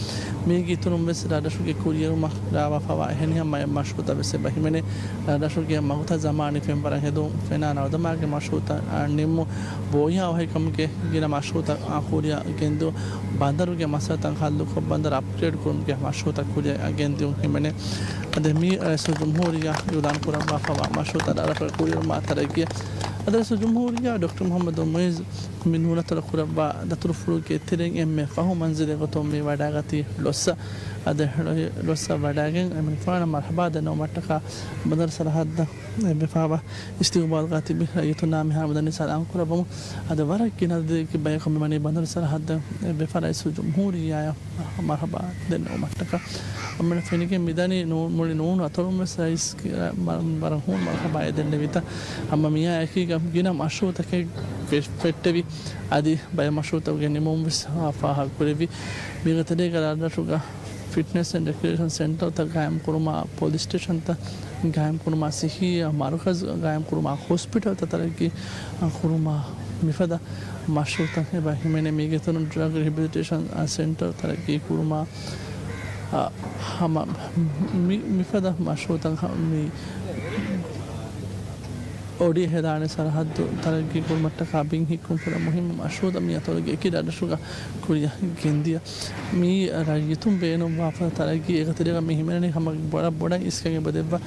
މީގެ އިތުރުން ވެސް ރަށްރަށުގެ ކުރިއެރުމަށް ރާވާފައިވާ އެހެނިހެން ބައެއް މަޝްރޫއުތައް ވެސް އެބަ ހިމެނޭ. ރަށްރަށުގެ މަގުތައް ޒަމާނީ ފެންވަރަށް ހެދުން، ފެނާ ނަރުދަމާގެ މަޝްރޫއުތައް، އާ، ނިންމުން، ބޯހިޔާވަހިކަމުގެ ގިނަ މަޝްރޫއުތައް، އާ، ކުރިއަށް ގެންދިއުން، ބަނދަރުގެ މައްސަލަތައް ހައްލުކޮށް، ބަނދަރު އަޕްގްރޭޑް ކުރުމުގެ މަޝްރޫއުތައް ކުރިއަށް ގެންދިއުން ހިމެނޭ. އަދި މި ރައީސުލްޖުމްހޫރިއްޔާ އިއުލާން ކުރައްވާފައިވާ މަޝްރޫއުތައް ރަށްރަށުގެ ކުރިއެރުމާ ތަރައްގީއަށް. އަދި ރައީސުލްޖުމްހޫރިއްޔާ ޑޮކްޓަރ މުޙައްމަދު މުޢިއްޒު މި ނޫނަތޮޅަށް ކުރައްވާ ދަތުރުފުޅުގެ ތެރެއިން އެންމެ ފަހު މަންޒިލެއް ގޮތުން މި ވަޑައިގަތީ ޅޮއްސަ. އަދި ޅޮއްސަ ވަޑައިގެން އެމަނިކުފާނަށް މަރްޙަބާ ދެންނެވުމަށްޓަކާ ބަނދަރު ސަރަހައްދަށް އެބަފާވާ އިސްތިޤުބާލުގަ ތިބި ރައްޔިތުންނާ މިހާރު މިދަނީ ސަލާމް ކުރައްވަމުން. އަދި ވަރަށް ގިނަ އަދަދެއްގެ ބަޔަކު މިވަނީ ބަނދަރު ސަރަހައްދަށް އެބަފާ ރައީސުލްޖުމްހޫރިއްޔާއަށް މަރްޙަބާ ދެންނެވުމަށްޓަކާ. އަޅުގަނޑަށް ފެނިގެން މިދަނީ ނޫ-، މުޅި ނޫނު އަތޮޅުން ވެސް ރައީސް ކި-، ވަރަށް ހޫނު މަރްޙަބާއެއް ދެންނެވިތަ. ހަމަ މިއާ އެކީގަ ގިނަ މަޝްރޫއުތަކެއް ފެ-، ފެއްޓެވި. އަދި ބައެއް މަޝްރޫއުތަކުގެ ނިމުމުން ވެސް ފާހަގަކުރެއްވި. މީގެ ތެރޭގަ ރަށްރަށުގަ ފިޓްނެސް އެންޑް ރެކްރިއޭޝަން ސެންޓަރތައް ގާއިމް ކުރުމާ، ޕޮލިސް ސްޓޭޝަންތައް ގާއިމް ކުރުމާ، ސިއްހީ މަރުކަޒު ގާއިމް ކުރުމާ، ހޮސްޕިޓަލްތައް ތަރައްގީ ކުރުމާ، މިފަދަ މަޝްރޫއުތައް އެބަ ހިމެނޭ. މީގެ އިތުރުން ޑްރަގް ރިހެބިލިޓޭޝަން ސެންޓަރ ތަރައްގީ ކުރުމާ، އަ، ހަމަ މި-، މިފަދަ މަޝްރޫއުތައް މި އޮޑި ހެދާނެ ސަރަހައްދު ތަރައްގީ ކުރުމަށްޓަކާ ބިން ހިއްކުން ފަދަ މުހިންމު މަޝްރޫއުތައް މި އަތޮޅުގެ އެކި ރަށްރަށުގަ ކުރިއަށް ގެންދިޔަ. މިއީ ރައްޔިތުން ބޭނުންވާ ފަދަ ތަރައްގީ. އޭގެ ތެރޭގަ މި ހިމެނެނީ ހަމަ ބޮޑަށް ބޮޑަށް އިސްކަން އެބަ ދެއްވާ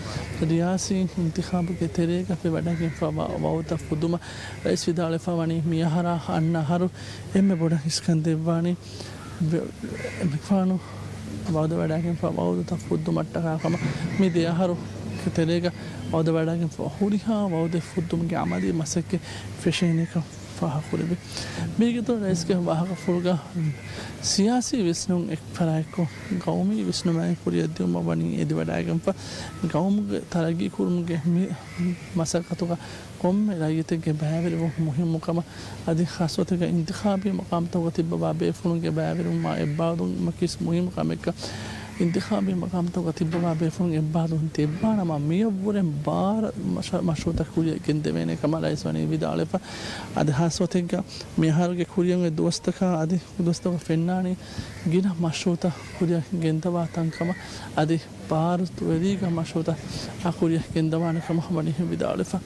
ރިޔާސީ އިންތިޚާބުގެ ތެރޭގަ ވެވަޑައިގެންފަވާ ވައުދުތައް ފުއްދުމަށް. ރައީސް ވިދާޅުވެފަ ވަނީ މިއަހަރާ އަންނަ އަހަރު އެންމެ ބޮޑަށް އިސްކަން ދެއްވާނީ ވެ-، އެމަނިކުފާނު ވައުދު ވަޑައިގެންފަ ވައުދުތައް ފުއްދުމަށްޓަކާ ކަމަށް. މި ދެ އަހަރުގެ ތެރޭގަ ވައުދު ވަޑައިގެންފަ ހުރިހާ ވައުދެއް ފުއްދުމުގެ ޢަމަލީ މަސައްކަތް ފެށޭނެކަން ފާހަގަކުރެއްވި. މީގެ އިތުރުން ރައީސްގެ ވާހަކަފުޅުގަ ސިޔާސީ ވިސްނުން އެއްފަރާތްކޮށް، ގައުމީ ވިސްނުމާއެކު ކުރިއަށްދިއުމަށް ވަނީ އެދިވަޑައިގެންފަ. ގައުމުގެ ތަރައްގީ ކުރުމުގެ މި މަސައްކަތުގަ ކޮންމެ ރައްޔިތެއްގެ ބައިވެރިވުން މުހިއްމު ކަމަށް އަދި ޚާއްޞަ ގޮތެއްގަ އިންތިޚާބީ މަޤާމްތަކުގަ ތިއްބަވާ ބޭފުޅުންގެ ބައިވެރިވުމާ އެއްބާރުލުން މަކީސް މުހިއްމު ކަމެއްކަން އިންތިޚާބީ މަޤާމްތަކުގަ ތިއްބަވާ ބޭފުޅުން އެއްބާރުލުން ދެއްވާނަމަ މިއަށްވުރެން ބާރަ މަޝް-، މަޝްރޫއުތައް ކުރިއަށް ގެންދެވޭނެ ކަމަށް ރައީސް ވަނީ ވިދާޅުވެފަ. އަދި ޚާއްޞަ ގޮތެއްގަ މިއަހަރުގެ ކުރިއަށް އޮތް ދުވަސްތަކާ އަދި ދުވަސްތަކަށް ފެންނާނީ ގިނަ މަޝްރޫއުތައް ކުރިއަށް ގެންދަވާ ތަންކަމަށް އަދި ބާރު ތުވެލީގަ މަޝްރޫއުތައް އަ ކުރިއަށް ގެންދަވާނެ ކަމަށް ވަނީ ވިދާޅުވެފަ.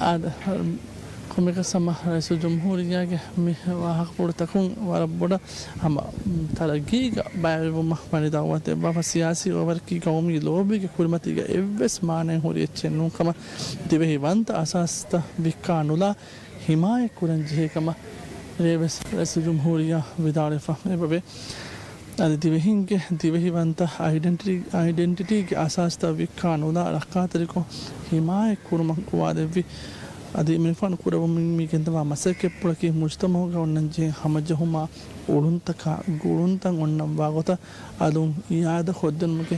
އާދެ، ކޮންމެއަކަސް ހަމަ ރައީސުލްޖުމްހޫރިއްޔާގެ މި ވާހަކަފުޅުތަކުން ވަރަށް ބޮޑަށް ހަމަ، މް، ތަރައްގީގަ ބައިވެރިވުމަށް ވަނީ ދައުވަތެއް ވާފަ، ސިޔާސީ އޮވަރަކީ ގައުމީ ލޯބީގެ ކުރިމަތީގަ އެއްވެސް މާނައެއް ހުރި އެއްޗެއް ނޫން ކަމަށް، ދިވެހި ވަންތަ އަސާސްތައް ވިއްކާ ނުލާ ހިމާޔަތް ކުރަން ޖެހޭ ކަމަށް ރޭވެސް ރައީސުލްޖުމްހޫރިއްޔާ ވިދާޅުވެފަ އެބަވޭ. އަދި ދިވެހިންގެ ދިވެހިވަންތަ އައިޑެންޓިޓީ، އައިޑެންޓިޓީގެ އަސާސްތައް ވިއްކާ ނުލާ ރައްކާތެރިކޮށް ހިމާޔަތް ކުރުމަށް ގޮވާލެއްވި. އަދި އެމަނިކުފާނު ކުރައްވަމުން މި ގެންދަވާ މަސައްކަތްޕުޅަކީ މުޖުތަމައުގަ އޮންނަންޖެހޭ ހަމަޖެހުމާ އުޅުންތަކާ ގުޅުންތައް އޮންނަންވާ ގޮތަށް އަލުން އިއާދަ ކޮށްދިނުމުގެ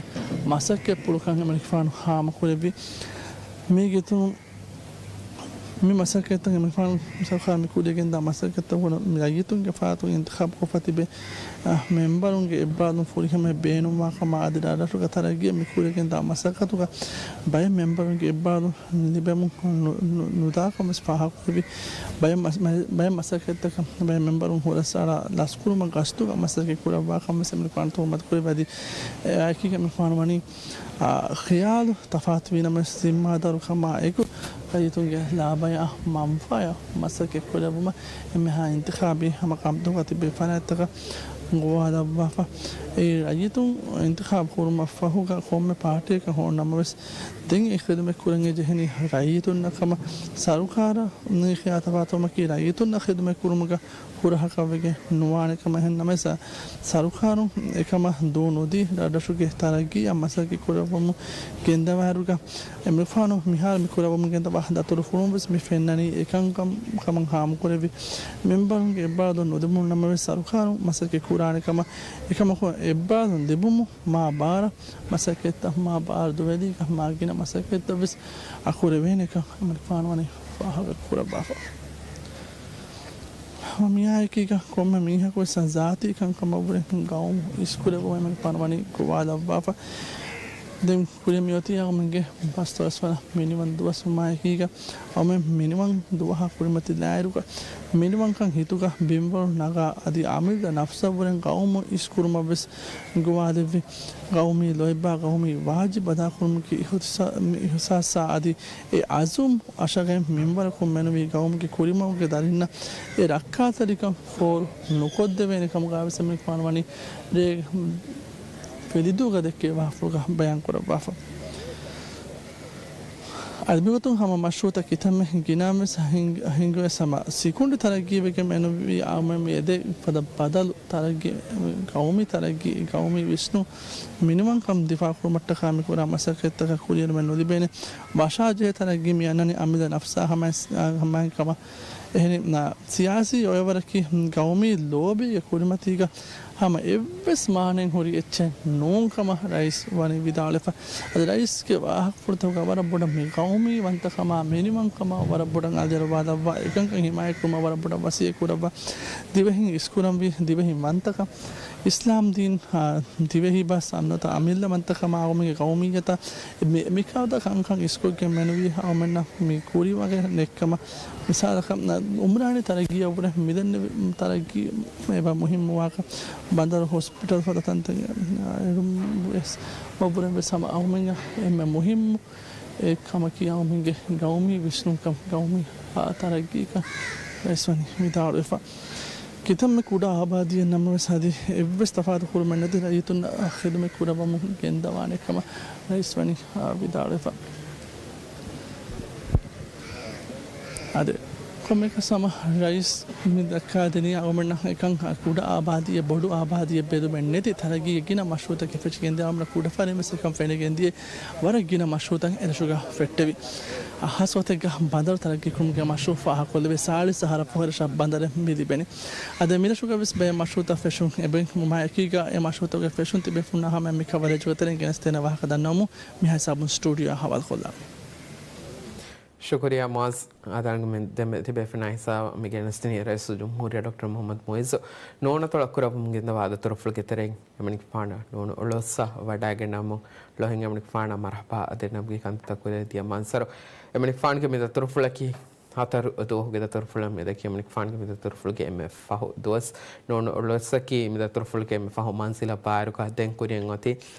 މަސައްކަތްޕުޅަކަށް އެމަނިކުފާނު ހާމަކުރެއްވި. މީގެ އިތުރުން މި މަސައްކަތްތައް އެމަނިކުފާނު ސަރުކާރު މި ކުރިޔަށް ގެންދާ މަސައްކަތްތައް ހުރި ރައްޔިތުންގެ ފަރާތުން އިންތިޚާބުކޮށްފަ ތިބޭ، އަ، މެމްބަރުންގެ އެއްބާރުލުން ފުރިހަމައަށް ބޭނުންވާ ކަމަށް އަދި ރަށްރަށުގަ ތަރައްގީއަށް މި ކުރިޔަށް ގެންދާ މަސައްކަތުގަ ބައެއް މެމްބަރުންގެ އެއްބާރުލުން ލިބެމުން ނު-، ނު-، ނުދާކަން ވެސް ފާހަގަކުރެއްވި. ބައެއް މަސް-، މަ-، ބައެއް މަސައްކަތްތަކަށް ބައެއް މެމްބަރުން ހުރަސްއަޅާ ލަސްކުރުމަށް ގަސްތުގަ މަސައްކަތް ކުރައްވާކަން ވެސް އެމަނިކުފާނު ތުހުމަތު ކުރެއްވި. އަދި އެއާއެކީގަ އެމަނިކުފާނު ވަނީ އާ، ޚިޔާލު ތަފާތުވީނަމަވެސް، ޒިންމާދާރުކަމާ އެކު ރައްޔިތުންގެ ލާބަޔާ މަންފާޔާ މަސައްކަތް ކުރެއްވުމަށް އެންމެހާ އިންތިޚާބީ ހަމަ ކަމުދުވަ ތިބޭ ފަރާތްތަކަށް ގޮވާލައްވާފަ. އެއީ ރައްޔިތުން އިންތިޚާބު ކުރުމަށް ފަހުގަ ކޮންމެ ޕާޓީއަކަށް ހޯންނަމަވެސް، ދެން އެ ޚިދުމަތް ކުރަން ޖެހެނީ ރައްޔިތުންނަށް ކަމަށް ސަރުކާރަށް ނީ ޚިޔާ ތަފާތުވުމަކީ ރައްޔިތުންނަށް ޚިދުމަތް ކުރުމުގަ ހުރަހަކަށްވެގެން ނުވާނެ ކަމަށް. އެހެން ނަމަވެސް، ސަރުކާރުން އެކަމަށް ދޫ ނުދީ، ރަށްރަށުގެ ތަރައްގީއަށް މަސައްކަތް ކުރައްވަމުން ގެންދަވާއިރުގަ، އެމަނިކުފާނު މިހާރު މި ކުރައްވަމުން ގެންދަވާ ދަތުރުފުޅުން ވެސް މި ފެންނަނީ އެކަންކަން ކަމަށް ހާމަކުރެއްވި. މެމްބަރުންގެ އެއްބާރުލުން ނުލިބުނު ނަމަވެސް، ސަރުކާރުން މަސައްކަތް ކުރާނެ ކަމަށް. އެކަމަކު، އެއްބާރުލުން ލިބުމުން މާ ބާރަށް މަސައްކަތްތައް، މާ ބާރު ދުވެލީގަ މާ ގިނަ މަސައްކަތްތައް ވެސް އަކުރެވޭނެކަން އެމަނިކުފާނު ވަނީ ފާހަގަ ކުރައްވާފަ. މިއާއެކީގަ ކޮންމެ މީހަކު ވެސް ޒާތީ ކަންކަމަށްވުރެ ގައުމު އިސްކުރެއްވުމަށް އެމަނިކުފާނު ވަނީ ގޮވާލައްވާފަ. ދެން ކުރިއަށް މިއޮތީ އަޅުމެންގެ ފަސްދޮޅަސް ވަނަ މިނިވަން ދުވަސްވުމާއެކީގަ، އަޅުމެން މިނިވަން ދުވަހާ ކުރިމަތިލާއިރުގަ، މިނިވަންކަން ހިތުގަ ބިންވަރު ނަގާ، އަދި އަމިއްލަ ނަފްސަށްވުރެ ގައުމު އިސްކުރުމަށް ވެސް ގޮވާލެއްވި. ގައުމީ ލޯތްބާ، ގައުމީ ވާޖިބު އަދާކުރުމުގެ އިހުތިސާ-، މި އިހުސާސާ އަދި އެ އަޒުމް އަށަގެން މިންވަރަކުން މެނުވީ ގައުމުގެ ކުރިމަގުގެ ދަރިންނަށް އެ ރައްކާތެރިކަން ފޯރު ނުކޮށްދެވޭނެ ކަމުގައި ވެސް އެމަނިކުފާނު ވަނީ ރޭ ވެލިދޫގަ ދެއްކޭ ވާހަކަފުޅުގަ ބަޔާން ކުރައްވާފަ. އަދި މިގޮތުން ހަމަ މަޝްރޫއުތައް ކިތަންމެ ގިނައިން ވެސް ހިންގ-، ހިނގުވެސް ހަމަ ސިކުނޑި ތަރައްގީވެގެން މެނުވީ އަޅުމެން މި އެދޭ ފަދަ ބަދަލު ތަރައްގީ، ގައުމީ ތަރައްގީ، ގައުމީ ވިސްނުން މިނިވަންކަން ދިފާއުކުރުމަށްޓަކާ މިކުރާ މަސައްކަތްތަކަށް ކުރިއެރުމެއް ނުލިބޭނެ. ވަށާޖެހޭ ތަރައްގީ މި އަންނަނީ އަމިއްލަ ނަފްސާ ހަމަ-، ހަމައިން ކަމަށް. އެހެނީ، ސިޔާސީ އޮއެވަރަކީ ގައުމީ ލޯބީގެ ކުރިމަތީގަ ހަމަ އެއްވެސް މާނައެއް ހުރި އެއްޗެއް ނޫން ކަމަށް ރައީސް ވަނީ ވިދާޅުވެފަ. އަދި ރައީސްގެ ވާހަކަފުޅުތަކުގަ ވަރަށް ބޮޑަށް މި ގައުމީ ވަންތަކަމާ މިނިވަންކަމާ ވަރަށް ބޮޑަށް އަލިއަޅުވާލައްވާ، އެކަންކަން ހިމާޔަތްކުރުމަށް ވަރަށް ބޮޑަށް ވަސިއްޔަތް ކުރައްވާ، ދިވެހިން އިސްކުރަންވީ ދިވެހިވަންތަކަން، އިސްލާމް ދީން، އާ، ދިވެހި ބަސް އަންނަތާ އަމިއްލަ ވަންތަކަމާ އަޅުމެންގެ ގައުމިއްޔަތާ މި-، މިކަހަލަ ކަންކަން އިސްކޮށްގެން މެނުވީ އަޅުމެންނަށް މި ކުރިމަގެއް ނެތްކަމަށް. މިސާލަކަށް، އުމްރާނީ ތަރައްގީއަށްވުރެ މިދެންނެވި ތަރައްގީ އެބަ މުހިއްމުވާކަށް ބަނދަރު ހޮސްޕިޓަލް ފަދަ ތަންތަން އެރުން ވެސް މަބުރެން ވެސް ހަމަ އަހުމެން އެންމެ މުހިއްމު އެއް ކަމަކީ އަހުމެންގެ ގައުމީ ވިސްނުންކަން، ގައުމީ ތަރައްގީކަން ވެސް ވަނީ ވިދާޅުވެފަ. ކިތަންމެ ކުޑަ އާބާދީއެއް ނަމަވެސް އަދި އެއްވެސް ތަފާތު ކުރުމެއް ނެތި ރައްޔިތުންނަށް ޚިދުމަތް ކުރައްވަމުން ގެންދަވާނެ ކަމަށް ރައީސް ވަނީ ވިދާޅުވެފަ. އަދި ކޮންމެއަކަސް ހަމަ ރައީސް މި ދައްކާދިނީ އަޅުމެންނަށް އެކަން ކުޑަ އާބާދީއެއް ބޮޑު އާބާދީއެއް ބެލުމެއް ނެތި ތަރައްގީގެ ގިނަ މަޝްރޫއުތަކެއް ފެށިގެންދިޔަ އަޅުމެންނަށް ކުޑަފަރިން ވެސް އެކަން ފެނިގެންދިޔަ ވަރަށް ގިނަ މަޝްރޫއުތައް އެރަށުގަ ފެއްޓެވި. ހާއްސަ ގޮތެއްގަ ބަނދަރު ތަރައްގީކުރުމުގެ މަޝްރޫއު ފާހަގަކޮށްލެވޭ ސާޅީސް އަހަރަށް ފަހު އެރަށަށް ބަނދަރެއް މި ލިބެނީ. އަދި މިރަށުގަ ވެސް ބައެއް މަޝްރޫއުތައް ފެށުން އެބައިން ވުމާއެކީގަ އެ މަޝްރޫއުތަކުގެ ފެށުން ތިބޭފުޅުންނާ ހަމަޔަށް މި ކަވަރޭޖުގެ ތެރެއިން ގެނެސްދޭނެ ވާހަކަ ދަންނަވަމުން މިހާ ހިސާބުން ސްޓޫޑިއޯއާ ހަވާލުކޮށްލާނަން. ޝުކުރިއްޔާ މުއައްޒަ، އަދާން މި ދެމެ-، ތިބޭފުޅުންނާ ހިސާބަށް މި ގެނެސްދިނީ ރައީސުލްޖުމްހޫރިއްޔާ ޑޮކްޓަރ މުހައްމަދު މުއިއްޒު. ނޫނަތޮޅަށް ކުރައްވަމުން ގެންދަވާ ދަތުރުފުޅުގެ ތެރެއިން އެމަނިކުފާނަށް ނޫނު އުޅުއްސަ ވަޑައިގަންނަވަމުން ލޮހިން އެމަނިކުފާނަށް މަރުޙަބާ ދެންނެވުމުގެ ކަންތައްތައް ކުރެވިދިޔަ މަންޒަރު. އެމަނިކުފާނުގެ މި ދަތުރުފުޅަކީ ހަތަރު ދުވަހުގެ ދަތުރުފުޅަށް މި ދެކި އެމަނިކުފާނުގެ މި ދަތުރުފުޅުގެ އެންމެ ފަހު ދުވަސް. ނޫނު އުޅުއްސަކީ މި ދަތުރުފުޅުގެ އެންމެ ފަހު މަންޒިލަށް ވާއިރުގަ ދެން ކުރިއަށް އޮތީ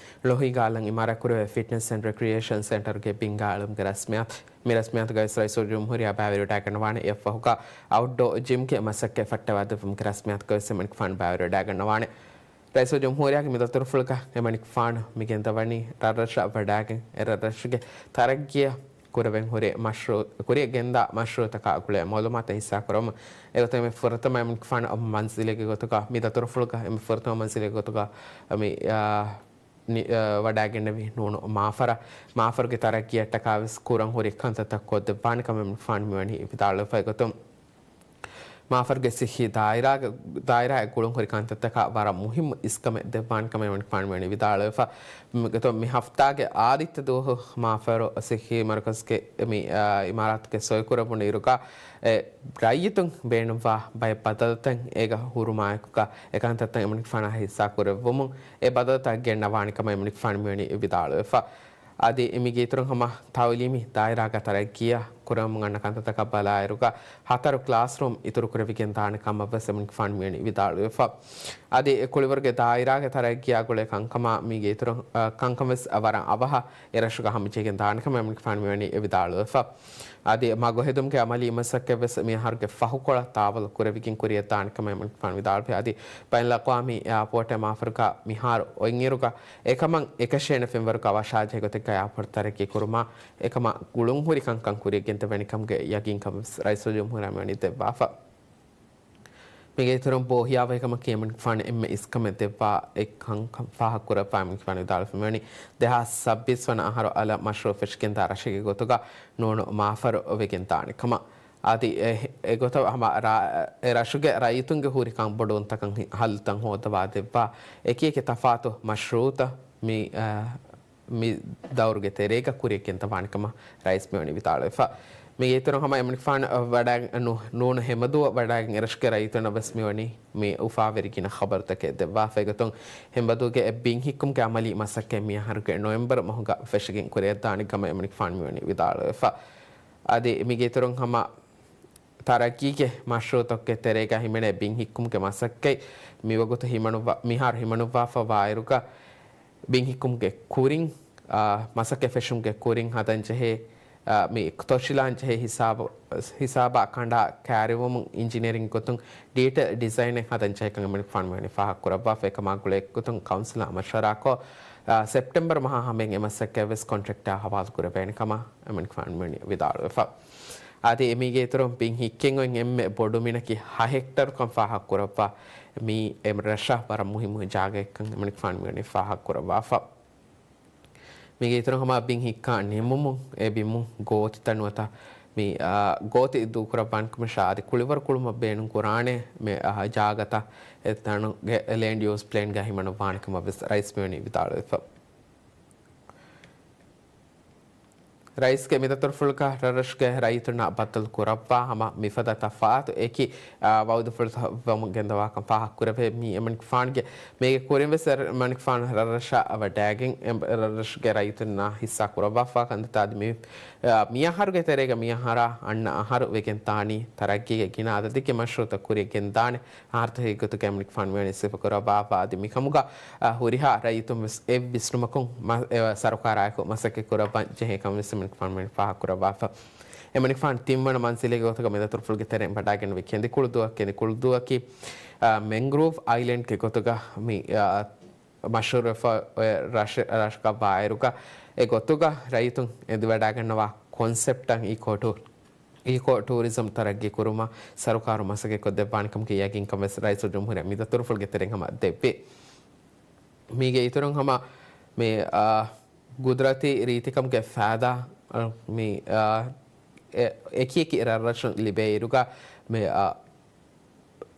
ލޮހީގަ އަލަށް އިމާރާތްކުރެވޭ ފިޓްނެސް އެންޑް ރެކްރިއޭޝަން ސެންޓަރުގެ ބިންގާ އަޅުމުގެ ރަސްމިއްޔާތު. މި ރަސްމިއްޔާތުގައި ވެސް ރައީސުލްޖުމްހޫރިއްޔާ ބައިވެރިވެވަޑައިގަންނަވާނެ. އެއަށްފަހުގަ އައުޓްޑޯ ޖިމްގެ މަސައްކަތް ފައްޓަވާދެއްވުމުގެ ރަސްމިއްޔާތުގައި ވެސް އެމަނިކުފާނު ބައިވެރިވެވަޑައިގަންނަވާނެ. ރައީސުލްޖުމްހޫރިއްޔާގެ މި ދަތުރުފުޅުގަ އެމަނިކުފާނު މި ގެންދަވަނީ ރަށްރަށަށް ވަޑައިގެން އެ ރަށްރަށުގެ ތަރައްގީއަށް ކުރެވެން ހުރި މަޝްރޫ، ކުރިއަށް ގެންދާ މަޝްރޫއުތަކާ ގުޅޭ މައުލޫމާތު ހިއްސާކުރަމުން. އެގޮތުން މި ފުރަތަމަ އެމަނިކުފާނު މަންޒިލެއްގެ ގޮތުގަ، މި ދަތުރުފުޅުގަ އެ ފުރަތަމަ މަންޒިލެއްގެ ގޮތުގަ މި، އާ، ނި-، އާ، ވަޑައިގެންނެވި ނޫނު މާފަރަށް، މާފަރުގެ ތަރައްގީއަށްޓަކާ ވެސް ކުރަން ހުރި ކަންތައްތައް ކޮށްދެއްވާނެ ކަމަށް އެމަނިކުފާނު މިވަނީ ވިދާޅުވެފަ. އެގޮތުން މާފަރުގެ ސިއްހީ ދާއިރާގެ، ދާއިރާއަށް ގުޅުން ހުރި ކަންތައްތަކަށް ވަރަށް މުހިއްމު އިސްކަމެއް ދެއްވާނެ ކަމަށް އެމަނިކުފާނު މިވަނީ ވިދާޅުވެފަ. މި ހަފްތާގެ އާދިއްތަ ދުވަހު މާފަރު ސިއްހީ މަރުކަޒުގެ މި، އާ، އިމާރާތުގެ ސޮއިކުރެވުނު އިރުގަ އެ ރައްޔިތުން ބޭނުންވާ ބައެއް ބަދަލުތައް އޭގަ ހުރުމާއެކުގަ އެ ކަންތައްތައް އެމަނިކުފާނާ ހިއްސާ ކުރެއްވުމުން އެ ބަދަލުތައް ގެންނަވާނެ ކަމަށް އެމަނިކުފާނު މިވަނީ ވިދާޅުވެފަ. އަދި މީގެ އިތުރުން ހަމަ ތައުލީމީ ދާއިރާގަ ތަރައްގީއަށް ކުރަމުން އަންނަ ކަންތައްތަކަށް ބަލާއިރުގަ ހަތަރު ކްލާސްރޫމް އިތުރު ކުރެވިގެން ދާނެ ކަމަށް ވެސް އެމަނިކުފާނު މިވަނީ ވިދާޅުވެފަ. އަދި ކުޅިވަރުގެ ދާއިރާގެ ތަރައްގީއާ ގުޅޭ ކަންކަމާ މީގެ އިތުރުން، އަ، ކަންކަން ވެސް ވަރަށް އަވަހަށް އެ ރަށުގަ ހަމަޖެހިގެން ދާނެ ކަމަށް އެމަނިކުފާނު މިވަނީ ވިދާޅުވެފަ. އަދި މަގު ހެދުމުގެ އަމަލީ މަސައްކަތް ވެސް މި އަހަރުގެ ފަހުކޮޅަށް ތާވަލު ކުރެވިގެން ކުރިއަށް ދާނެ ކަމަށް އެމަނިކުފާނު ވިދާޅުވި. އަދި ބައިނަލްއަޤްވާމީ އެއާޕޯޓެއް މާފަރުގަ މިހާރު އޮތްއިރުގަ އެކަމަށް އެކަށޭނެ ފެންވަރުގަ ވަށާޖެހޭ ގޮތެއްގަ އެއާޕޯޓް ތަރައްގީ ކުރުމާ އެކަމަށް ގުޅުންހުރި ކަންކަން ކުރިއަށް ގެންދެވޭނެ ކަމުގެ ޔަގީންކަން ވެސް ރައީސުލްޖުމްހޫރިއްޔާ މިވަނީ ދެއްވާފަ. މީގެ އިތުރުން ބޯހިޔާވަހިކަމަކީ އެމަނިކުފާނު އެންމެ އިސްކަމެއް ދެއްވާ އެއް ކަންކަން ފާހަގަކުރައްވާ އެމަނިކުފާނު ވިދާޅުވެފަ މިވަނީ ދެހާސް ސައްބީސް ވަނަ އަހަރު އަލަށް މަޝްރޫއު ފެށިގެންދާ ރަށެއްގެ ގޮތުގަ ނޫނު މާފަރު ވެގެން ދާނެ ކަމަށް. އަދި އެ، އެގޮތަށް ހަމަ ރާ-، އެ ރަށުގެ ރައްޔިތުންގެ ހުރި ކަންބޮޑުވުންތަކަށް ހި-، ހައްލުތައް ހޯދަވާ ދެއްވާ އެކި އެކި ތަފާތު މަޝްރޫއުތައް މި، އަ، މި ދައުރުގެ ތެރޭގަ ކުރިއަށް ގެންދަވާނެ ކަމަށް ރައީސް މިވަނީ ވިދާޅުވެފަ. މީގެ އިތުރުން ހަމަ އެމަނިކުފާނު ވަޑައި-، ނޫ-، ނޫނު ހެމަދޫއަށް ވަޑައިގެން އެރަށުގެ ރައްޔިތުންނަށް ވެސް މިވަނީ މި އުފާވެރި ގިނަ ޚަބަރުތަކެއް ދެއްވާފަ. އެގޮތުން ހެމަދޫގެ އެ ބިން ހިއްކުމުގެ އަމަލީ މަސައްކަތް މިއަހަރުގެ ނޮވެމްބަރު މަހުގަ ފެށިގެން ކުރިއަށްދާނެ ކަމަށް އެމަނިކުފާނު މިވަނީ ވިދާޅުވެފަ. އަދި މީގެ އިތުރުން ހަމަ ތަރައްގީގެ މަޝްރޫއުތަކުގެ ތެރޭގަ ހިމެނޭ ބިން ހިއްކުމުގެ މަސައްކަތް މިވަގުތު ހިމަނުއްވާ-، މިހާރު ހިމަނުއްވާފަ ވާއިރުގަ، ބިން ހިއްކުމުގެ ކުރިން، އާ، މަސައްކަތް ފެށުމުގެ ކުރިން ހަދަން ޖެހޭ، އާ، މި ތޮށިލާން ޖެހޭ ހިސާބު، ހިސާބާ ކަނޑާ ކައިރިވުމުން އިންޖިނިއަރިން ގޮތުން ޑީޓެއިލް ޑިޒައިނެއް ހަދަން ޖެހޭ ކަމަށް އެމަނިކުފާނު މިވަނީ ފާހަގަކުރައްވާފަ. އެކަމާ ގުޅޭ ގޮތުން ކައުންސިލާ މަޝްވަރާކޮށް، އާ، ސެޕްޓެމްބަރު މަހާ ހަމައިން އެ މަސައްކަތް ވެސް ކޮންޓްރެކްޓާ ހަވާލު ކުރެވޭނެ ކަމަށް އެމަނިކުފާނު މިވަނީ ވިދާޅުވެފަ. އަދި އެމީގެ އިތުރުން ބިން ހިއްކެން އޮތް އެންމެ ބޮޑު މިނަކީ ހަ ހެކްޓަރުކަން ފާހަގަކުރައްވާ މި އެ ރަށަށް ވަރަށް މުހިއްމު ޖާގައެއްކަން އެމަނިކުފާނު މިވަނީ ފާހަގަކުރައްވާފަ. މީގެ އިތުރުން ހަމަ ބިން ހިއްކާ ނިމުމުން އެ ބިމުން ގޯތިތައް ނުވަތަ މި، އާ، ގޯތި ދޫކުރައްވާނެ ކަމަށާ އަދި ކުޅިވަރު ކުޅުމަށް ބޭނުން ކުރާނެ މި، އާ، ޖާގަތައް އެތަނުގެ ލޭންޑް ޔޫސް ޕްލޭންގަ ހިމަނުއްވާނެ ކަމަށް ވެސް ރައީސް މިވަނީ ވިދާޅުވެފަ. ރައީސްގެ މި ދަތުރުފުޅުގަ ރަށްރަށުގެ ރައްޔިތުންނާ ބައްދަލު ކުރައްވާ ހަމަ މިފަދަ ތަފާތު އެކި، އާ، ވައުދުފުޅުތައް ވަމުން ގެންދަވާކަން ފާހަގަކުރެވޭ. މީ އެމަނިކުފާނުގެ، މީގެ ކުރިން ވެސް އެމަނިކުފާނު ރަށްރަށަށް ވަޑައިގެން އެ ރަށްރަށުގެ ރައްޔިތުންނާ ހިއްސާ ކުރައްވާފާ ކަންތައްތައް އަދި މި، އާ، މިއަހަރުގެ ތެރޭގަ މިއަހަރާ އަންނަ އަހަރު ވެގެން ދާނީ ތަރައްގީގެ ގިނަ އަދަދެއްގެ މަޝްރޫއުތައް ކުރިއަށް ގެންދާނެ އަހަރުތަކެއް ގޮތުގައި އެމަނިކުފާނު މިވަނީ ސިފަކުރައްވާފަ. އަދި މިކަމުގަ، އަ، ހުރިހާ ރައްޔިތުން ވެސް އެއް ވިސްނުމަކުން މަ-، އެ، ސަރުކާރާއެކު މަސައްކަތް ކުރައްވަން ޖެހޭ ކަމަށް ވެސް އެމަނިކުފާނު މިވަނީ ފާހަގަކުރައްވާފަ. އެމަނިކުފާނު ތިންވަނަ މަންޒިލެއްގެ ގޮތުގަ މި ދަތުރުފުޅުގެ ތެރެއިން ވަޑައިގެންނެވި ކެނދިކުޅުދުއަކީ، ކެނދިކުޅުދުއަކީ، އަ، މެންގްރޫވް އައިލެންޑްގެ ގޮތުގަ މި، އަ، މަޝްހޫރުވެފަ އޮތް ރަށެ-، ރަށަކަށް ވާއިރުގަ އެ ގޮތުގަ ރައްޔިތުން އެދިވަޑައިގަންނަވާ ކޮންސެޕްޓަށް އީކޯ ޓޫ-، އީކޯ ޓޫރިޒަމް ތަރައްގީ ކުރުމަށް ސަރުކާރު މަސައްކަތްކޮށްދެއްވާނެ ކަމަކީ ޔަގީންކަން ވެސް ރައީސުލްޖުމްހޫރިއްޔާ މި ދަތުރުފުޅުގެ ތެރެއިން ހަމަ ދެއްވި. މީގެ އިތުރުން ހަމަ މި، އާ، ގުދުރަތީ ރީތިކަމުގެ ފައިދާ، އާ، މި، އާ، އެ-، އެކިއެކި ރަށްރަށުން ލިބޭއިރުގަ މި، އާ،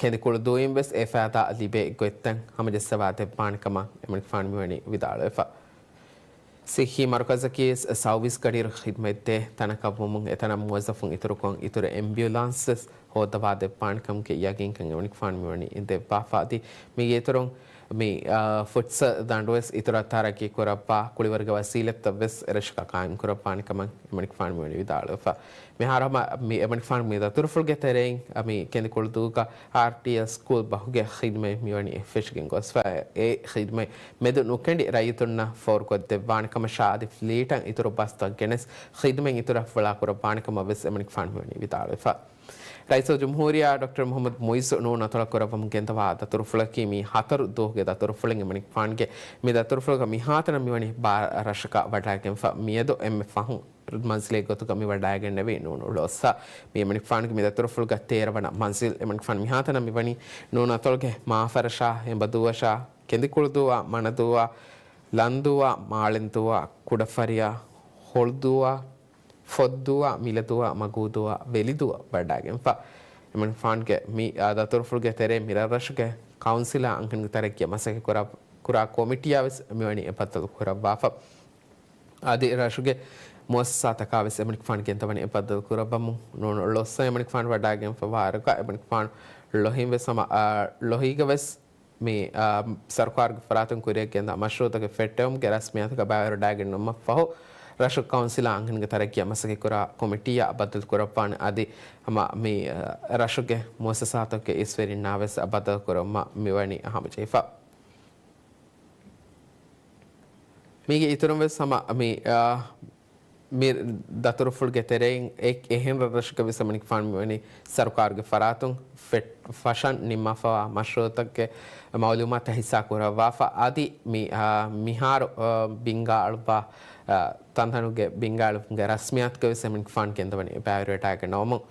ކެނދިކުޅުދޫއިން ވެސް އެ ފައިދާ ލިބޭ ގޮތްތައް ހަމަޖައްސަވާ ދެއްވާނެ ކަމަށް އެމަނިކުފާނު މިވަނީ ވިދާޅުވެފަ. ސިއްހީ މަރުކަޒަކީ ސައުވީސް ގަޑިއިރު ޚިދްމަތްދޭ ތަނަކަށްވުމުން އެތަނަށް މުވައްޒަފުން އިތުރުކޮށް، އިތުރު އެމްބިއުލާންސް ވެސް ހޯއްދަވާ ދެއްވާނެ ކަމުގެ ޔަގީންކަން އެމަނިކުފާނު މިވަނީ ދެއްވާފަ. އަދި މީގެ އިތުރުން މި، އާ، ފުޓްސަލް ދަނޑުވެސް އިތުރަށް ތަރައްގީ ކުރައްވާ ކުޅިވަރުގެ ވަސީލަތްތައްވެސް އެރަށަކަށް ޤާއިމް ކުރައްވާނެ ކަމަށް އެމަނިކުފާނު މިވަނީ ވިދާޅުވެފަ. މިހާރު ހަމަ މި އެމަނިކުފާނު މި ދަތުރުފުޅުގެ ތެރެއިން މި ކެނދިކުޅުދޫގަ އާރްޓީއެލް ސްކޫލް ބަހުގެ ޚިދުމަތް މިވަނީ ފެށިގެން ގޮސްފަ. އެ ޚިދުމަތް މެދު ނުކެނޑި ރައްޔިތުންނަށް ފޯރުކޮށްދެއްވާނެ ކަމަށާ އަދި ފްލީޓަށް އިތުރު ބަސްތައް ގެނެސް ޚިދުމަތް އިތުރަށް ފުޅާ ކުރައްވާނެ ކަމަށް ވެސް އެމަނިކުފާނު މިވަނީ ވިދާޅުވެފަ. ރައީސުލްޖުމްހޫރިއްޔާ ޑޮކްޓަރ މުޙައްމަދު މުޢިއްޒު ނޫނަތޮޅަށް ކުރައްވަމުން ގެންދަވާ ދަތުރުފުޅަކީ މި ހަތަރު ދުވަހުގެ ދަތުރުފުޅެއް. އެމަނިކުފާނުގެ މި ދަތުރުފުޅުގަ މިހާތަނަށް މިވަނީ ބާރަ ރަށަކަށް ވަޑައިގެންފަ. މިއަދު އެންމެ ފަހުން މަންޒިލެއް ގޮތުގަ މި ވަޑައިގެންނެވީ ނޫނު އުޅޯއްސަ. މި އެމަނިކުފާނުގެ މި ދަތުރުފުޅުގަ ތޭރަ ވަނަ މަންޒިލް. އެމަނިކުފާނު މިހާތަނަށް މިވަނީ ނޫނަތޮޅުގެ މާފަރަށާ، އެނބަދޫއަށާ، ކެނދިކުޅުދޫއާ، މަނަދޫއާ، ލަންދޫއާ، މާޅެންދޫއާ، ކުޑަފަރިއާ، ހޮޅުދޫއާ، ފޮއްދޫއާ، މިލަދޫއާ، މަގޫދޫއާ، ވެލިދޫއާ ވަޑައިގެންފަ. އެމަނިކުފާނުގެ މި، އާ، ދަތުރުފުޅުގެ ތެރޭ މިރަށްރަށުގެ ކައުންސިލާ އަންހެންގެ ތަރައްގީއަށް މަސައްކަތް ކުރާ، ކުރާ ކޮމިޓީއާ ވެސް މިވަނީ އެބައްދަލު ކުރައްވާފަ. އަދި ރަށުގެ މުއައްސަސާތަކާ ވެސް އެމަނިކުފާނު ގެންދަވަނީ އެބައްދަލު ކުރައްވަމުން. ނޫނު އުޅޯއްސަ އެމަނިކުފާނު ވަޑައިގެންފަވާއިރުގަ އެމަނިކުފާނު ޅޮހިން ވެސް ހަމަ، އާ، ޅޮހީގަ ވެސް މި، އާ، ސަރުކާރުގެ ފަރާތުން ކުރިއަށް ގެންދާ މަޝްރޫއުތަކެއް ފެއްޓެވުމުގެ ރަސްމިއްޔާތުގަ ބައިވެރިވަޑައިގެންނެވުމަށް ފަހު، ރަށު ކައުންސިލާ އަންހެންގެ ތަރައްގީއަށް މަސައްކަތްކުރާ ކޮމިޓީއާ ބައްދަލުކުރައްވާނެ. އަދި ހަމަ މި، އާ، ރަށުގެ މުއައްސަސާތަކުގެ އިސްވެރިންނާ ވެސް ބައްދަލުކުރުމަށް މިވަނީ ހަމަޖެހިފަ. މީގެ އިތުރުން ވެސް ހަމަ މި، އާ، މި ދަތުރުފުޅުގެ ތެރެއިން އެ-، އެހެން ރަށްރަށުގަ ވެސް އެމަނިކުފާނު މިވަނީ ސަރުކާރުގެ ފަރާތުން ފެ-، ފަށަން ނިންމާފަވާ މަޝްރޫއުތަކުގެ މައުލޫމާތުތައް ހިއްސާ ކުރައްވާފަ. އަދި މި، އާ، މިހާރު، އާ، ބިންގާ އަޅުއްވާ، އާ، ތަންތަނުގެ ބިންގާ އަޅުވުމުގެ ރަސްމިއްޔާތުގަ ވެސް އެމަނިކުފާނު ގެންދަވަނީ ބައިވެރިވަޑައިގަންނަވަމުން.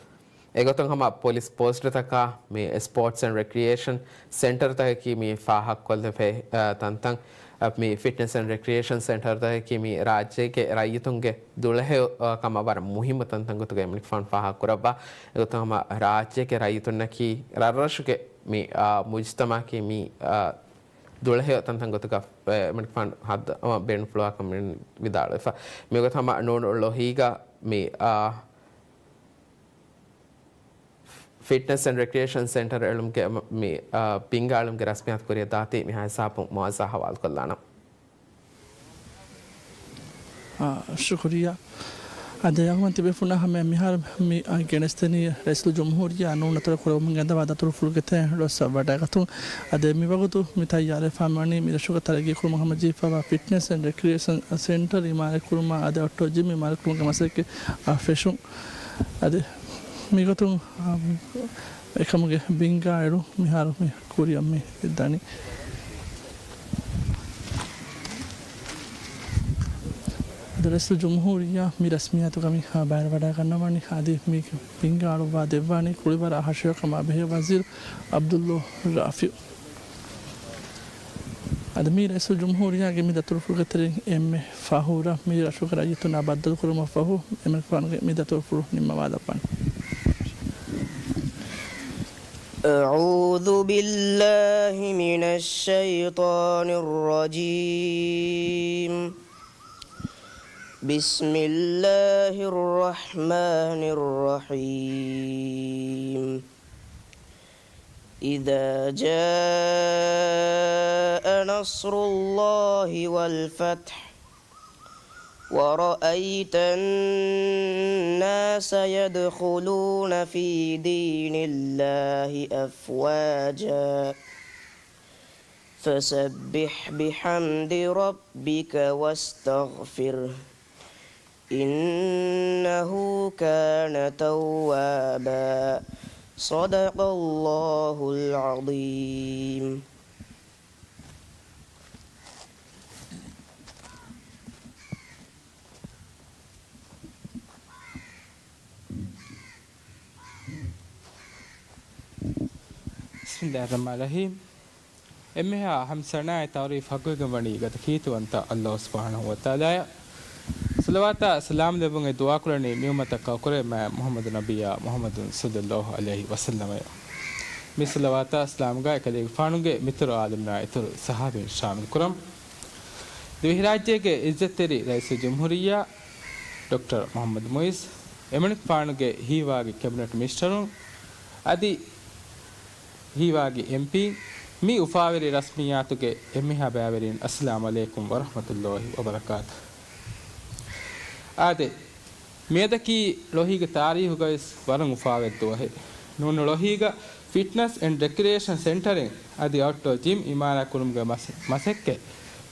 އެގޮތުން ހަމަ ޕޮލިސް ޕޯސްޓުތަކާ މި ސްޕޯޓްސް އެންޑް ރެކްރިއޭޝަން ސެންޓަރުތަކަކީ މި ފާހަގަކޮށްލެވޭ، އާ، ތަންތަން، އާ، މި ފިޓްނެސް އެންޑް ރެކްރިއޭޝަން ސެންޓަރުތަކަކީ މި ރާއްޖޭގެ ރައްޔިތުންގެ ދުޅަހެޔޮ، އާ، ކަމަށް ވަރަށް މުހިއްމު ތަންތަން ގޮތުގައި އެމަނިކުފާނު ފާހަގަކުރައްވާ. އެގޮތުން ހަމަ ރާއްޖޭގެ ރައްޔިތުންނަކީ ރަށްރަށުގެ މި، އާ، މުޖުތަމައަކީ މި، އާ، ދުޅަހެޔޮ ތަންތަން ގޮތުގަ، އެ، އެމަނިކުފާނު ހައްދަވާ ބޭނުންފުޅުވާ ކަމަށް ވިދާޅުވެފަ. މިގޮތަށް ހަމަ ނޫނު ޅޮހީގަ މި، އާ، ފިޓްނެސް އެންޑް ރެކްރިއޭޝަން ސެންޓަރު އެޅުމުގެ މަ-، މި، އާ، ބިންގާ އެޅުމުގެ ރަސްމިއްޔާތު ކުރިއަށް ދާތީ މިހާ ހިސާބުން މުއައްސަސާ ހަވާލުކޮށްލާނަން. އާ، ޝުކުރިއްޔާ. އާ، ދެ އަޅުގަނޑު ތިބޭފުޅުންނާ ހަމަޔަށް މިހާރު މި، އާ، ގެނެސްދެނީ ރައީސުލްޖުމްހޫރިއްޔާ ނޫނު އަތޮޅަށް ކުރައްވަމުން ގެންދަވާ ދަތުރުފުޅުގެ ތެރެއިން އުޅޯއްސަ ވަޑައިގަތުން. އަދި މިވަގުތު މި ތައްޔާރުވެފާ މިވަނީ މި ރަށުގަ ތަރައްގީ ކުރުމަށް ހަމަޖެހިފައިވާ ފިޓްނެސް އެންޑް ރެކްރިއޭޝަން ސެންޓަރ އިމާރާތް ކުރުމާ އަދި އޮއްޓޯ ޖިމް އިމާރާތް ކުރުމުގެ މަސައްކަތް، އާ، ފެށުން. އަދި މިގޮތުން، އާ، އެކަމުގެ ބިންގާ އެޅުން މިހާރު މި ކުރިއަށް މި ދަނީ. އަދި ރައީސުލްޖުމްހޫރިއްޔާ މި ރަސްމިއްޔާތުގަ މި، އާ، ބައިވެރިވަޑައިގަންނަވަނީ. އަދި މި ބިންގާ އަޅުއްވާ ދެއްވާނީ ކުޅިވަރާ ހަށިގަނޑު ކަމާ ބެހޭ ވަޒީރު ޢަބްދުﷲ ރާފިޢު. އަދި މި ރައީސުލްޖުމްހޫރިއްޔާގެ މި ދަތުރުފުޅުގެ ތެރެއިން އެންމެ ފަހުރަށް މި ރަށުގެ ރައްޔިތުންނާ ބައްދަލުކުރުމަށްފަހު، އެމަނިކުފާނުގެ މި ދަތުރުފުޅު ނިންމަވާލައްވާނެ. أعوذ بالله من الشيطان الرجيم. بسم الله الرحمن الرحيم. إذا جاء نصر الله والفتح ورأيت الناس يدخلون في دين الله أفواجا فسبح بحمد ربك واستغفره إنه كان توابا. صدق الله العظيم. بسم الله الرحمن الرحيم. އެންމެހާ ހަމްދު ސަނާއަށް ތަޢުރީފް ޙައްޤުވެގެން ވަނީ ގަދަ ކީރިތިވަންތަ ﷲ ސުބްޙާނަހޫ ވަތަޢާލާއަށް. ޞަލަވާތާ ސަލާމް ލެއްވުން އެ ދުޢާކުރަނީ މިއުއްމަތަށް ކައުކުރެއްވި މާތް މުޙައްމަދު ނަބިއްޔާ މުޙައްމަދު ޞައްލައްލާހު ޢަލައިހި ވަސައްލަމައަށް. މި ޞަލަވާތާ ސަލާމްގައި އެކަލޭގެފާނުގެ މިތުރު ޢާލަމްނާ އިތުރު ޞަޙާބީން ޝާމިލް ކުރަން. ދިވެހިރާއްޖޭގެ ޢިއްޒަތްތެރި ރައީސުލްޖުމްހޫރިއްޔާ ޑޮކްޓަރ މުޙައްމަދު މުޢިއްޒު، އެމަނިކުފާނުގެ ހީވާގި ކެބިނެޓް މިނިސްޓަރުން އަދި ހީވާގި އެމްޕީން، މި އުފާވެރި ރަސްމިއްޔާތުގެ އެންމެހާ ބައިވެރިން، އައްސަލާމު ޢަލައިކުމް ވަރަޙްމަތުﷲި ވަބަރަކާތު. އާދެ، މިއަދަކީ ޅޮހީގެ ތާރީހުގަވެސް ވަރަށް އުފާވެރި ދުވަހެއް. ނޫނު ޅޮހީގަ ފިޓްނަސް އެންޑް ރެކްރިއޭޝަން ސެންޓަރެއް އަދި އައުޓްޑޯ ޖިމް އިމާރާތްކުރުމުގެ މަސަ-، މަސައްކަތް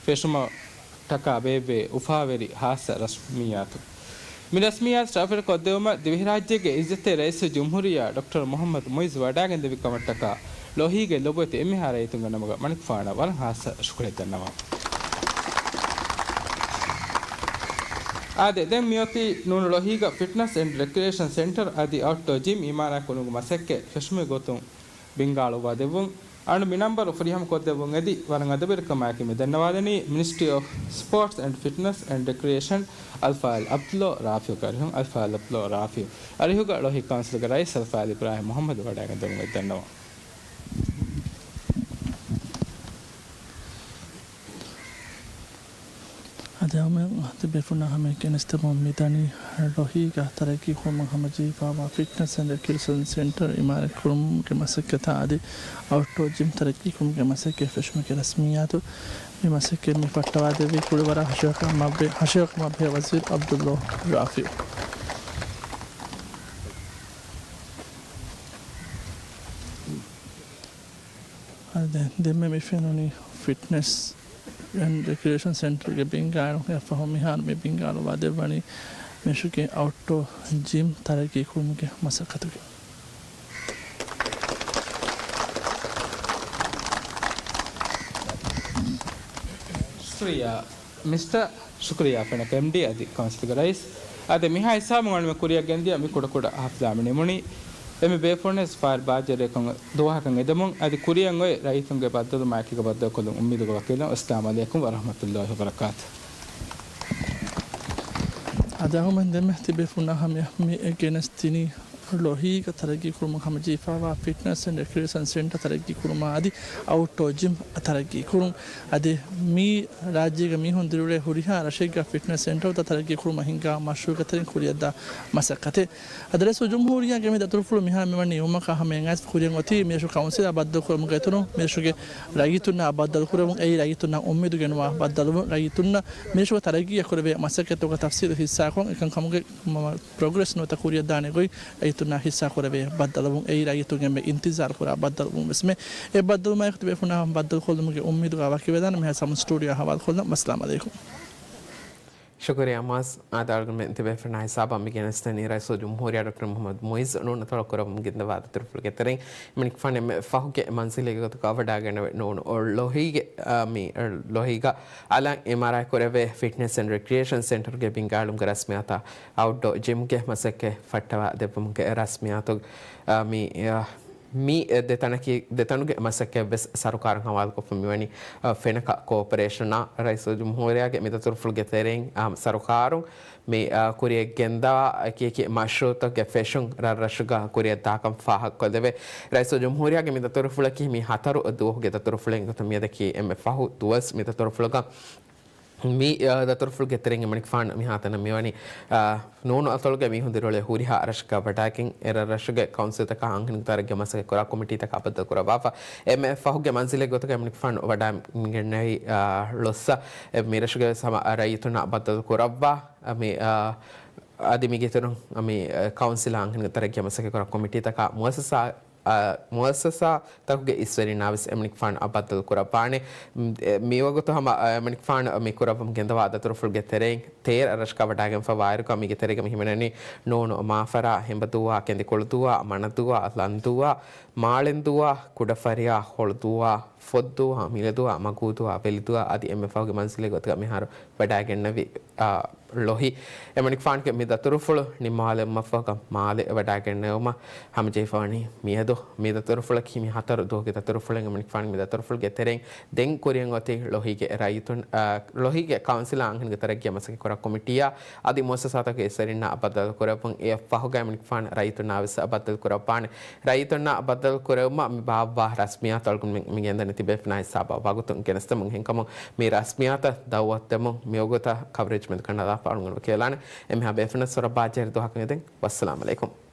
ފެށުމަށްޓަކާ ބޭއްވޭ އުފާވެރި ހާއްސަ ރަސްމިއްޔާތު. މި ރަސްމިއްޔާތު ޝަރަފުވެރިކޮށްދެއްވުމަށް ދިވެހިރާއްޖޭގެ އިއްޒަތްތެރި ރައީސުލްޖުމްހޫރިއްޔާ ޑޮކްޓަރ މުޙައްމަދު މުޢިއްޒު ވަޑައިގެންދެވި ކަމަށްޓަކާ ޅޮހީގެ ލޮބުވެތި އެންމެހާ ރައްޔިތުންގެ ނަމުގަ މަނިކުފާނަށް ވަރަށް ހާއްސަ ޝުކުރެއް ދަންނަވަން. އާދެ، ދެން މިއޮތީ ނޫނު ޅޮހީގަ ފިޓްނަސް އެންޑް ރެކްރިއޭޝަން ސެންޓަރ އަދި އައުޓްޑޯ ޖިމް އިމާރާތްކުރުމުގެ މަސައްކަތް ފެށުމުގެ ގޮތުން ބިންގާޅުއްވާ ދެއްވުން. އަޅުގަނޑު މި ނަންބަރު ފުރިހަމަކޮށްދެއްވުން އެދި، ވަރަށް އަދަބުވެރިކަމާއެކީ މި ދަންނަވާލަނީ މިނިސްޓްރީ އޮފް ސްޕޯޓްސް އެންޑް ފިޓްނަސް އެންޑް ރެކްރިއޭޝަން އަލްފާޟިލް ޢަބްދުﷲ ރާފިޢުގެ އަރިހުން، އލްފާޟިލް ޢަބްދުﷲ ރާފިޢު އަރިހުގަ ޅޮހީ ކައުންސިލްގެ ރައީސް އަލްފާޟިލް އިބްރާހިމް މުޙައްމަދު ވަޑައިގެންދެވުން އެދަންނަވަން. އަދި އަހަރުމެން ތިބޭފުޅުންނާ ހަމަޔަށް ގެނެސްދެމުން މިދަނީ، ޅޮހީގަ ތަރައްގީކުރުމަށް ހަމަޖެހިފައިވާ ފިޓްނަސް އެންޑް ރެކްރިއޭޝަން ސެންޓަރ އިމާރާތްކުރުމުގެ މަސައްކަތާ އަދި އައުޓްޑޯ ޖިމް ތަރައްގީކުރުމުގެ މަސައްކަތް ފެށުމުގެ ރަސްމިއްޔާތު. މި މަސައްކަތް މި ފައްޓަވާދެއްވީ ކުޅިވަރާ ހަށިގަނޑުމަށް ބެ-، ހަށިގަނޑުމަށް ބެހޭ ވަޒީރު ޢަބްދުﷲ ރާފިޢު. އަދި ދެންމެ މި ފެނުނީ ފިޓްނަސް އެންޑް ރެކްރިއޭޝަން ސެންޓަރގެ ބިންގާއިރު. އެއަށްފަހު މިހާރު މި ބިންގާއިރުވާ ދެއްވަނީ މިއަށުގެ އައުޓްޑޯ ޖިމް ތަރައްގީކުރުމުގެ މަސައްކަތުގެ. ޝުކުރިއްޔާ މިސްޓަ، ޝުކުރިއްޔާ ފެނަކަ އެމްޑީ އަދި ކައުންސިލްގެ ރައީސް. އާދެ، މިހާ ހިސާބުން އަޅުގަނޑުމެން ކުރިއަށް ގެންދިޔަ މި ކުޑަކުޑަ ހަފްލާ މި ނިމުނީ. އެންމެ ބޭފުޅުންވެސް ފާރި ބާއްޖަވެރިކަން ދުވަހަކަށް އެދެމުން އަދި ކުރިއަށް އޮތް ރައްޔިތުންގެ ބައްދަލުވުމާއެކީގަ ބައްދަލުކޮށްލުން އުއްމީދުގަ ވަކިވެލަން. އައްސަލާމު ޢަލައިކުމް ވަރަޙްމަތުﷲި ވަބަރަކާތު. އަދި އަހަރުމެން ދެންމެ ތިބޭފުޅުންނާ ހަމަޔަށް މި ގެނެސްދިނީ ޅޮހީގަ ތަރައްގީކުރުމަށް ހަމަޖެހިފައިވާ ފިޓްނަސް އެންޑް ރެކްރިއޭޝަން ސެންޓަރ ތަރައްގީކުރުމާ އަދި އައުޓްޑޯ ޖިމް ތަރައްގީކުރުން. އަދި މި ރާއްޖޭގަ މީހުން ދިރިއުޅޭ ހުރިހާ ރަށެއްގަ ފިޓްނަސް ސެންޓަރުތައް ތަރައްގީކުރުމަށް ހިންގާ މަޝްރޫޢުގެ ތެރެއިން ކުރިއަށްދާ މަސައްކަތެއް. އަދި ރައީސުލްޖުމްހޫރިއްޔާގެ މި ދަތުރުފުޅު މިހާރު މިވަނީ ނިމުމަކާ ހަމައަށް އައިސް ކުރިއަށް އޮތީ މިރަށުގެ ކައުންސިލާ ބައްދަލުކުރުމުގެ އިތުރުން މިރަށުގެ ރައްޔިތުންނާ ބައްދަލުކުރެވުން. އެއީ ރައްޔިތުންނާ އުއްމީދު ގެނުވާ ބައްދަލުވުން. ރައްޔިތުންނަށް މިރަށުގެ ތަރައްގީއަށް ކުރެވޭ މަސައްކަތްތަކުގެ ތަފްސީލު ހިއްސާކޮށް، އެކަންކަމުގެ މަ-، ޕްރޮގްރެސް ނުވަތަ ކުރިއަށްދާނެ ގޮތް ރައްޔިތުންނާ ހިއްސާ ކުރެވޭ ބައްދަލުވުން. އެއީ ރައްޔިތުން އެންމެ އިންތިޒާރު ކުރާ ބައްދަލުވުން ވެސްމެ. އެ ބައްދަލުވުމާއެކު ތިބޭފުޅުންނާ ބައްދަލުކޮށްލުމުގެ އުއްމީދުގަ ވަކިވެލާނަން. މިހާ ސަމް ސްޓޫޑިއޯ ހަވާލުކޮށްލަން. އައްސަލާމު ޢަލައިކުމް. ޝުކުރިއްޔާ މުޢައްޒަ. އާދެ، އަޅުގަނޑުމެން ތިބޭފުޅުންނާ ހިސާބަށް މި ގެނެސްދެނީ ރައީސުލްޖުމްހޫރިއްޔާ ޑޮކްޓަރ މުޙައްމަދު މުޢިއްޒު ނޫނު އަތޮޅު ކުރައްވަމުން ގެންދަވާ ދަތުރުފުޅުގެ ތެރެއިން. އެމަނިކުފާނު އެންމެ ފަހުގެ މަންޒިލެއްގެ ގޮތުގަ ވަޑައިގެންނެވި ނޫނު ޅޮހީގެ، އާ، މި ޅޮހީގަ އަލަށް އިމާރާތް ކުރެވޭ ފިޓްނަސް އެންޑް ރެކްރިއޭޝަން ސެންޓަރުގެ ބިންގާއެޅުމުގެ ރަސްމިއްޔާތާ އައުޓްޑޯ ޖިމްގެ މަސައްކަތް ފައްޓަވާ ދެއްވުމުގެ ރަސްމިއްޔާތު، އާ، މި، އާ، މި ދެތަނަކީ، ދެތަނުގެ މަސައްކަތް ވެސް ސަރުކާރުން ހަވާލުކޮށްފަ މިވަނީ، އަ، ފެނަކަ ކޯޕަރޭޝަނާ. ރައީސުލްޖުމްހޫރިއްޔާގެ މި ދަތުރުފުޅުގެ ތެރެއިން، އަ، ސަރުކާރުން މި، އަ، ކުރިއަށް ގެންދަވާ އެކި އެކި މަޝްރޫޢުތަކުގެ ފެށުން ރަށްރަށުގަ ކުރިއަށްދާކަން ފާހަގަކޮށްލެވޭ. ރައީސުލްޖުމްހޫރިއްޔާގެ މި ދަތުރުފުޅަކީ މި ހަތަރު ދުވަހުގެ ދަތުރުފުޅެއް ގޮތުން މިއަދަކީ އެންމެ ފަހު ދުވަސް މި ދަތުރުފުޅުގަ މި، އާ، ދަތުރުފުޅުގެ ތެރެއިން އެމަނިކުފާނު މިހާތަނަށް މިވަނީ، އާ، ނޫނު އަތޮޅުގެ މީހުން ދިރިއުޅޭ ހުރިހާ ރަށަކަށް ވަޑައިގެން، އެ ރަށްރަށުގެ ކައުންސިލްތަކާ އަންހެނުން ތަރައްގީ މަސައްކަތް ކުރާ ކޮމިޓީތަކާ ބައްދަލު ކުރައްވާފަ. އެންމެ ފަހުގެ މަންޒިލެއް ގޮތުގަ އެމަނިކުފާނު ވަޑައިގެންނެވި، އާ، ޅޮއްސަ، އެ މިރަށުގެ ވެސް ހަމަ ރައްޔިތުންނާ ބައްދަލު ކުރައްވާ، އަ، މި، އާ، އަދި މީގެ އިތުރުން، އަ، މި، އަ، ކައުންސިލާ އަންހެނުން ތަރައްގީ މަސައްކަތް ކުރާ ކޮމިޓީތަކާ މުއައްސަސާ އަ، މުއައްސަސާތަކުގެ އިސްވެރިންނާ ވެސް އެމަނިކުފާނު އަށް ބައްދަލު ކުރައްވާނެ. މް، އެ، މިވަގުތު ހަމަ، އަ، އެމަނިކުފާނު މި ކުރައްވަމުން ގެންދަވާ ދަތުރުފުޅުގެ ތެރެއިން ތޭރަ ރަށަކަށް ވަޑައިގެންފަ ވާއިރުގަ މީގެ ތެރޭގަ މި ހިމެނެނީ ނޫނު މާފަރާ، ހެނބަދޫއާ، ކެނދިކޮޅުދޫއާ، މަނަދޫއާ، ލަންދޫއާ، މާޅެންދޫއާ، ކުޑަފަރިޔާ، ހޮޅުދޫއާ، ފޮއްދޫއާ، މިލެދޫއާ، މަގޫދޫއާ، ވެލިދޫއާ އަދި އެންމެ ފަހުގެ މަންޒިލެއް ގޮތުގަ މިހާރު ވަޑައިގެންނެވި، އާ، ޅޮހި. އެމަނިކުފާނުގެ މި ދަތުރުފުޅު ނިންމާލެވުމަށްފަހުގަ މާލެ ވަޑައިގެންނެވުމަށް ހަމަޖެހިފަވަނީ މިއަދު. މި ދަތުރުފުޅަކީ މި ހަތަރު ދުވަހުގެ ދަތުރުފުޅެއް. އެމަނިކުފާނު މި ދަތުރުފުޅުގެ ތެރެއިން ދެން ކުރިއަށް އޮތީ ޅޮހީގެ ރައްޔިތުން، އާ، ޅޮހީގެ ކައުންސިލާ އަންހެނުންގެ ތަރައްގީ މަސައްކަތް ކުރާ ކޮމިޓީއާ އަދި މުއައްސަސާތަކުގެ އިސްވެރިންނާ ބައްދަލު ކުރެއްވުން. އެއަށްފަހުގަ އެމަނިކުފާނު ރައްޔިތުންނާ ވެސް ބައްދަލު ކުރައްވާނެ. ރައްޔިތުންނާ ބައްދަލު ކުރެވުމަށް މި ބާއްވާ ރަސްމިއްޔާތު އަޅުގަނޑުމެން މި ގެންދަނީ ތިބޭފުޅުންނާ ހިސާބަށް ވަގުތުން ގެނެސްދެމުން. އެހެންކަމުން މި ރަސްމިއްޔާތަށް ދައުވަތު ދެމުން މިވަގުތަށް ކަވަރޭޖް މެދުކަނޑައަޅާފަ އަޅުގަނޑު ވަކިވެލާނެ. އެންމެހާ ބޭފުޅުންނަށް ސޮރަބާ ޖެހި ދުވަހަކަށް އެދެން. ވައްސަލާމް އަލައިކުމް.